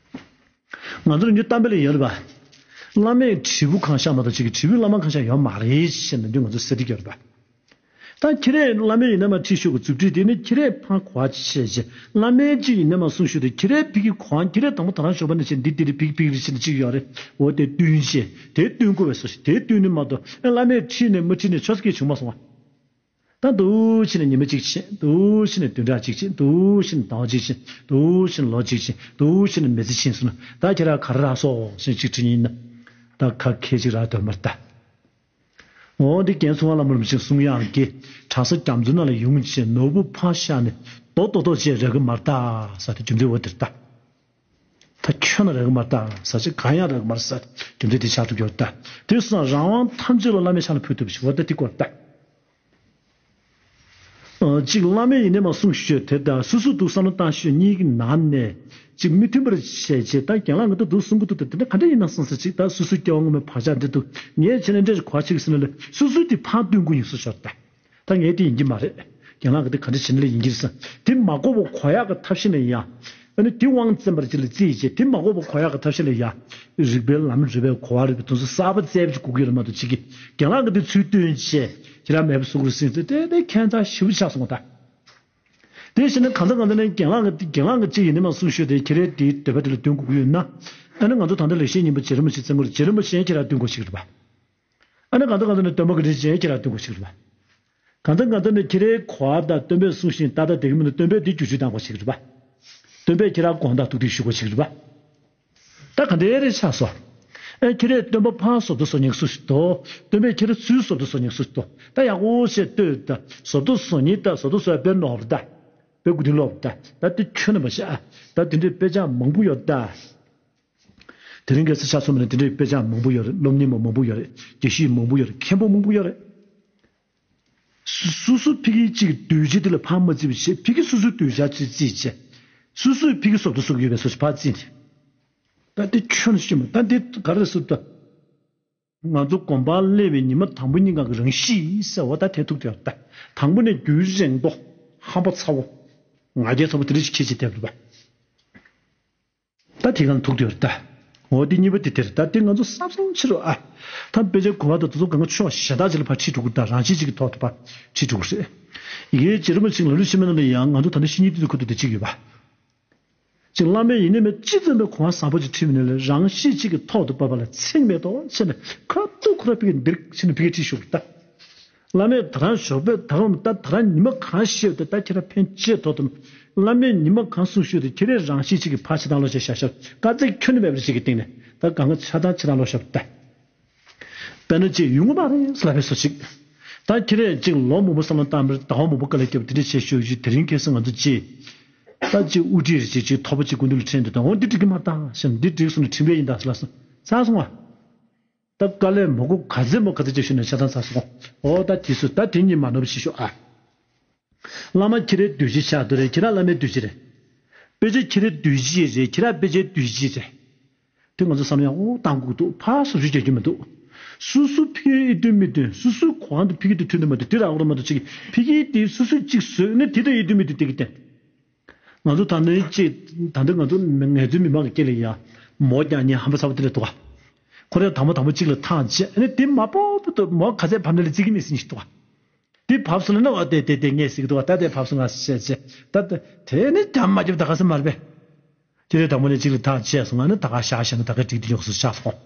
ང་ཚོར་ཉུང་གཏམ་དཔེ་ལ་ཡོད་རེད་པ། བླ་མས་དྲིལ་བུ་གང་བཞག་མ་གཏོགས་གཅིག་གི་དྲིལ་བུ་བླ་མ་གང་བཞག་ཡོད་མ་རེད་ཅེས་ནས་འདི་ང་ཚོ་ཟེར་གྱི་ཡོད་རེད་པ། ད་ཁྱེད་རས་བླ་མས་ཡིན་ན་མ་ཁྲིད་ཤོག་གི་མཛུབ་ཁྲིད་དེ་ནི་ཁྱེད་རས་ཕར་གོ་བ་བྱས་རྗེས། བླ་མས་ཅིག་ཡིན་ན་མ་གསུང་ཤོག་དེ་ཁྱེད་རས་ཕ་གི་གོ་བ། ཁྱེད་རས་དང་པོ་ད་རང་ཞོགས་པ་ནས་བྱས་འདི་འདི་རེད། ཕ་གི་ཕ་གི་རེད་ཟེར་ནས་ཅིག་ཡོད་རེད། འོ་དེ་བསྟུན་བྱས་དེ་བསྟུན་དགོས་པའི་སོ་ཞིག་དེ་བསྟུན་ནི་མ་གཏོགས། ཨེ་བླ་མས་ཁྲིད་ནས་མ་ཁྲིད་ནས་ཆོས་སྐད་བྱུང་མ་སོང་བ། ད་འདུག་བྱས་ནས་ཉི་མ་གཅིག་ཕྱིན། འདུག་བྱས་ནས་བདུན་ཕྲག་གཅིག་ཕྱིན། འདུག་བྱས་ནས་ཟླ་བ་གཅིག་ཕྱིན། འདུག་བྱས་ནས་ལོ་གཅིག་ཕྱིན། འདུག་བྱས་ནས་མི་ཚེ་ཕྱིན་སོང་ན། ད་ཁྱེད་རང་ག་རེ་རག་སོང་ཟེར་ཅིག་དྲིས་ཡིན་ན། ད་ཁ་ཁད་ཅིག་རག་དོན་མ་རེད་ད། འོ་འདི་རྒན་ཚོང་པ་བླ་མ་རིན་པོ་ཆེ་གསུང་ཡག་གི་གྲྭ་ས་རྒྱ་མཚོ་ནང་ལ་ཡོང་བྱས་ནོར་བུ་ཕར་བཞག་ནས་རྡོ་རྡོ་རྡོ་བྱས་རག་གི་མ་རེད་ད་ཟེར་དེ་རྒྱུ་མཚན་འོ་དེ་རེད་ད། ད་ཁྱོན་ནས་རག་གི་མ་རེད་ད་ཟེར་ཅིག་གང་ཡང་རག་གི་མ་རེད་ཟེར་རྒྱུ་མཚན་དེ་ཆགས་ཐུབ་ཀྱི་ཡོད་རེད་ད། དེ་སོང་ཙང་རང་དབང་ཐམས་ཅད་ལ་བླ་མའི་ཕྱག་ལ་ཕུལ་ཐུབ་ཞིག་འོ་ད་དེ་སྐོར་ད། ཨ་གཅིག་བླ་མས་ཡིན་ནའི་མ་གསུང་ཤོད་དེ་དང་། སོ་སོ་འདུག་བསམ་བློ་བཏང་ཤོད་གཉིས་ཀྱི་ནང་ནས་གཅིག་མི་མཐུན་པར་བྱས་བྱས། ད་རྒན་ལགས་ང་ད་འདུག་གསུང་གི་འདུག་ད་དེ་འདྲ་ག་འདྲ་ཡིན་ན་གསུང་ཟེར་ཅིག་ད་སོ་སོའི་སྐྱེ་བ་སྔོན་མའི་བག་ཆགས་འདྲ་འདུག་ངས་བྱས་ན་འདྲ་ཞིག་གོ་བ་ཆེ་གི་ཟེར་ན་ལས། སོ་སོས་དེ་ཕར་སྟོན་དགོས་ཡིན་གསུང་ཤོད་ད། ད་ངས་དེ་ཡིན་གྱི་མ་རེད། རྒན་ལགས་ཀྱིས་དེ་ག་འདྲ་བྱས་ན་ལས་ཡིན་གྱི་རེད་ཟེར། དེ་མ་གོ་བ་གོ་ཡག་གི་ཐབས་ཤེས་ལ་ཡ། ཨ་ནི་དེ་དབང་བཙན་པར་ཅིག་ལ་བརྩིས་བྱས། དེ་མ་གོ་བ་གོ་ཡག་གི་ཐབས་ཤེས་ལ་ཡ། རིགས་པའི་ལམ་རིགས་པའི་གོ་བ་རིགས་པའི་དོན་ཚོ་གསར་པ་བཙལ་བྱས་དགོས་ཀྱི་རེད་མ་གཏོགས། གཅིག་གིས་རྒན་ལགས་ཀྱིས་དེ་ཚུར་སྟོན་བྱས་ཁྱེད་རང་མེད་པ་བཟོ་དགོས་རེད་ཟེར་ཚེ། དེ་དེ་ཁྱད་མཚར་ཞེ་པོ་ཆགས་སོང་ད། དེ་བཞིན་ནི་གང་ལྟར་གང་ལྟར་ནི་རྒན་ལགས་ཀྱིས་རྒན་ལགས་ཀྱིས་གཅིག་ཡིན་ནའི་མ་གསུང་ཤོད་དེ་ཁྱེད་རའི་དེའི་འདོད་པ་དེ་ལ་སྟོན་དགོས་ཀྱི་ཡོད་ན། ཨ་ནི་ང་ཚོ་ད་ལྟ་ལེགས་བཤད་སྙིང་པོ་རྗེ་རིན་པོ་ཆེ་བཙལ་དགོས་རེད། རྗེ་རིན་པོ་ཆེ་ཁྱེད་རང་སྟོན་དགོས་ཤིག་རེད་པ། ཨ་ནི་གང་ལྟར་གང་ལྟར་ནི་སྟོན་པ་གི་རིན་ཆེན་ཁྱེད་རང་སྟོན་དགོས་ཤིག་རེད་པ། གང་ལྟར་གང་ལྟར་ནི་ཁྱེད་རའི་གོ་བ་དང་སྟོན་པས་གསུངས་ཤིང་ཏག་ཏག་བསྡད་ཀྱི་མི་འདུག་སྟོན་པས་དེ་བསྒྱུར་བཅོས་གཏང་དགོས་ཤིག་རེད་པ། སྟོན་པས་ཁྱེད་རང་དགོངས་དག་ཐུགས་གཏིང་ཞུ་དགོས་ཤིག་རེད་པ། ད་ག་འདྲ་རེ་ཆགས་སོ། ཨེ་ཁྱེད་རས་སྟོན་པ་ཕར་བཟོ་ལྟ་བཟོ་སྙིང་སུ་ཞིག་འདུག་སྟོན་པས་ཁྱེད་རང་ཚུར་བཟོ་ལྟ་བཟོ་སྙིང་སུ་ཞིག་འདུག་ད་ཡག་པོ་བྱས་ལྟོས་ད། བཟོ་ལྟ་བཟོ་སྙིང་ད་བཟོ་ལྟ་བཟོ་ཡ་དཔེ་ནོར་ད། དཔེ་དགུ་ཐིག་ལོག་ད། ད་དེ་ཁྱོན་ནས་མ་བྱ། ད་དེ་འདྲའི་དཔེ་ཆ་མང་པོ་ཡོད་ད། དེ་རིང་ཁ་སང་ཆ་ཚང་མ་ནས་དེ་འདྲའི་དཔེ་ཆ་མང་པོ་ཡོད་རེད། སློབ་གཉེར་མ་མང་པོ་ཡོད་རེད། དགེ་བཤེས་མང་པོ་ཡོད་རེད། མཁན་པོ་མང་པོ་ཡོད་རེད། སོ་སོ་ཕ་གི་གཅིག་གི་འདུས་བྱས་དེ་ལ་ཕར་མ་བརྩིས་པ་བྱས། ཕ་གི་སོ་སོའི་འདུས་བྱས་ཅིག་བརྩིས་བྱས། སོ་སོས་ཕ་གི་བཟོ་ལྟ་བཟོ་གི་ཡོད་པའི་བཟོ་ཞིག་ཕར་བརྩིས་ནས། ད་དེ་ཁྱོན་ནས་ཤེས་མ། ད་འདི་ག་རེ་ཟེར་ད། ང་ཚོ་དགོན་པར་སླེབས་པའི་ཉི་མ་དང་པོ་གཉིས་སྒང་གི་རང་གཤིས་ཟེར་བ་ད་དེ་ཐུག་དེ་ད། དང་པོ་ནས་རྒྱུན་རིང་པོ། ཧམ་པ་ཚ་བོ། ང་རྒྱལ་ཚ་བོ་དེ་འདྲ་ཞིག་ཁྱེད་ཀྱིས་བསྡད་པ་རེད་པ། ད་དེ་གང་ཐུག་དེ་རེད་ད། འོ་དེ་གཉིས་པ་དེ་དེ་རེད་ད། དེ་ང་ཚོ་བསམ་བསམ་ཕྱི་རུ་ཨ། ད་དཔེ་ཆ་གོ་བ་དང་དེ་ཚོ་གང་ག་ཕྱོགས་གཞན་དག་ཅིག་ལ་ཕར་ཁྲིད་འགྲོ་གི་རེད་ད། རང་གཤིས་གཅིག་གི་ཐོག་ཏུ་ཕར་ཁྲིད་འགྲོ་གི་རེད། ཡི་གེ་རྗེ་རིན་པོ་ཆེ་ལམ་རིམ་ཆེན་མོའི་ནང་ལ་ཡང་ང་ཚོ་ད་ལྟ་བཤེས་གཉེན་དེ་ཚོའི་ཁུལ་དུ་དེ་གཅིག་ཡོད་པ། ཅིག་བླ་མས་ཡིན་ནའི་མིན་ཅི་ཙམ་པའི་གོ་བ་བཟང་པོ་ཅིག་ཁྲིད་མི་ནུས་ལ། རང་གཤིས་གཅིག་གི་ཐོག་ཏུ་བབས་པ་ལ་ཚེགས་མེད་དོ་བྱས་ནས་ཁ་ཐུག་ཁོ་ར་ཕ་གིར་འདིར་ཕྱིན་ནས་ཕ་གིར་ཁྲིད་ཞུགས་ད། བླ་མས་ད་རང་ཞོགས་པའི་ད་རུང་ད་ད་རང་ཉི་མ་གང་ཤེས་ཏེ་ད་ཁྱེད་རང་ཕན་ཆེ་ཐོག་ཏུ། བླ་མས་ཉི་མ་གང་གསུང་ཞུས་ཏེ་ཁྱེད་རས་རང་གཤིས་གཅིག་གི་ཕར་ཕྱི་ཐང་ལོག་བྱས་བཞག་ཤག་དཀའ་ཚེགས་ཁྱོན་ནས་མེད་པ་ཞིག་གི་སྟེང་ནས་ད་གང་ག་ཆ་ཚང་ཕྱི་ཐང་ལོག་བཞག་ད། དཔེར་ན་ཅིག་ཡོང་གི་མ་རེད་ལབ་པའི་བཟོ་ཅིག་ད་ཁྱེད་རས་ཅིག་ལོ་མང་པོ་བསམ་བློ་བཏང་བར་ཟླ་བ་མང་པོ་དཀའ་ལས་བརྒྱབ་དེ་འདྲ་བྱས་ཞུ་ཞུ་དེ་རིང་ཁ་སང་ང་ཚོ་ཅིག་ད་ཅིག་དབུ་ཁྲིད་རེ་ཅིག་ཅིག་ཐོབ་པ་ཅིག་སྐུ་མདུན་ལ་ཁྲིད་འདི་དང་འོ་འདི་འགྲིག་གི་མ་རེད་ད་ཟེར་ན། འདི་འགྲིག་སོང་ན་ཁྲིམས་འགལ་ཡིན་ད་ཟེར་ལབ་སོང་། ཚར་སོང་ཨ། ད་དཀའ་ལས་མ་དགོས་ག་ཚད་མོ་ག་ཚད་ཅིག་ཞུས་ནས་ཆ་ཚང་ཚར་སོང་། འོ་ད་དེ་སུ་ད་དེ་གཉིས་མ་ནོར་བ་ཞིག་ཤོག་ཨ། བླ་མ་ཁྱེད་རའི་འདུས་བྱས་ཆགས་འདུག་རེད། ཁྱེད་རང་བླ་མའི་འདུས་བྱས་རེད། དཔེ་ཆ་ཁྱེད་རའི་འདུས་བྱས་རེད། ཁྱེད་རང་དཔེ་ཆའི་འདུས་བྱས་རེད། དེ་ང་ཚོ་བསམ་ཡང་འོ་བཏང་དགོས་འདུག་ཕར་སོ་སོས་རྒྱག་རྒྱུ་མི་འདུག་སོ་སོ་ཕ་གིའི་ཨེ་འདུན་མི་འདུན། སོ་སོའི་གོ་འདུག་ཕ་གི་དེ་མཐུན་འདུག་མ་འདུག་དེ་རག་རོགས་མ་འདུག་ཅིག་ཕ་གི་དེ་སོ་སོས་གཅིག་བཟོས་ནས་དེ་དང་ཨེ་འདུན་མི་འདུན་དེ་གི་བསྟན། ང་ཚོ་ད་ནི་ཅིག་ད་ལྟ་ང་ཚོ་ངལ་རྩོལ་མི་མང་གི་སྐད་ལ་ཡ། མོ་རྒྱག་མཁན་ཧམ་པ་ཚ་བོ་དེ་འདྲ་འདུག་ག་ཁོ་རང་དང་པོ་དང་པོ་གཅིག་ལ་ཐག་བཅད་ནས་དེ་མ་པོ་པོ་དུ་མོ་ག་ཚད་བབས་ན་ལ་བརྩི་གི་མེད་ཟེར་མཁན་ཞིག་འདུག་ག་དེ་བབས་སོང་ན་ནི་འོ་དེ་དེ་དེ་ངས་ཟེར་གི་འདུག་ག་ད་དེ་བབས་སོང་ང་ཟེར་བྱས་བྱས་ད་ད་དེ་ནི་རྒྱབ་མ་རྒྱབ་ད་ག་ས་མ་རེད་པས། དེ་རེད། དང་པོ་ནས་གཅིག་ལ་ཐག་བཅད་སོང་ང་ནི་ད་ག་བཞག་བཞག་ན་ད་ག་འགྲིག་འདི་ཡོག་སོ་ཆགས་སོང་།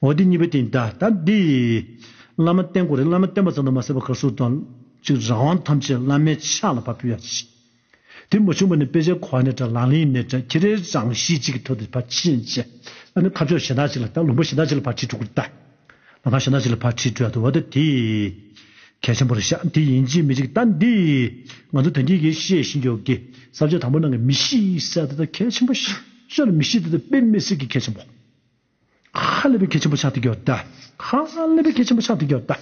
འོ་དེ་གཉིས་པ་དེ་ཡིན་ད། ད་འདི་བླ་མ་བསྟེན་དགོས་རེད། བླ་མ་བསྟེན་པ་ཙམ་དུ་མ་ཟད་པར་ག་རེ་ཟེར་དང་། ཅིག་རང་དབང་ཐམས་ཅད་བླ་མའི་ཕྱག་ལ་ཕར་ཕུལ་ཡ་ཅིག་དེ་མ་བྱུང་བ་ནི་དཔེ་ཆའི་གོ་བ་ནས་འདྲ། ལག་ལེན་ནས་འདྲ། ཁྱེད་རའི་རང་གཤིས་གཅིག་གི་ཐོག་ཏུ་ཕར་ཕྱིན་བྱས། ཨ་ནི་ཁ་ཕྱོགས་གཞན་དག་ཅིག་ལ། ད་ལུང་པ་གཞན་དག་ཅིག་ལ་ཕར་ཁྲིད་འགྲོ་གི་རེད་ད། ལམ་ཁ་གཞན་དག་ཅིག་ལ་ཕར་ཁྲིད་འགྲོ་ཡ་འདུག་བ། ད་དེ་གལ་ཆེན་པོ་རེད་ཤག་དེ་ཡིན་གཅིག་མིན་གཅིག་ད་འདི་ང་ཚོ་ད་གིན་གྱི་བཤད་བཞིན་ཡོད་ཀྱི་བསམ་འཆར་དང་པོ་ནང་གི་མི་གཤིས་ཟེར་ཡ་དེ་ད་གལ་ཆེན་པོ་ཞེ་ཞེ་ལ། མི་གཤིས་དེ་ད་དཔེ་མི་སྲིད་ཀྱི་གལ་ཆེན་པོ། ཧ་ལས་པའི་གལ་ཆེན་པོ་ཆགས་བསྡད་ཀྱི་ཡོད་ད། ཧ་ལས་པའི་གལ་ཆེན་པོ་ཆགས་བསྡད་ཀྱི་ཡོད་ད།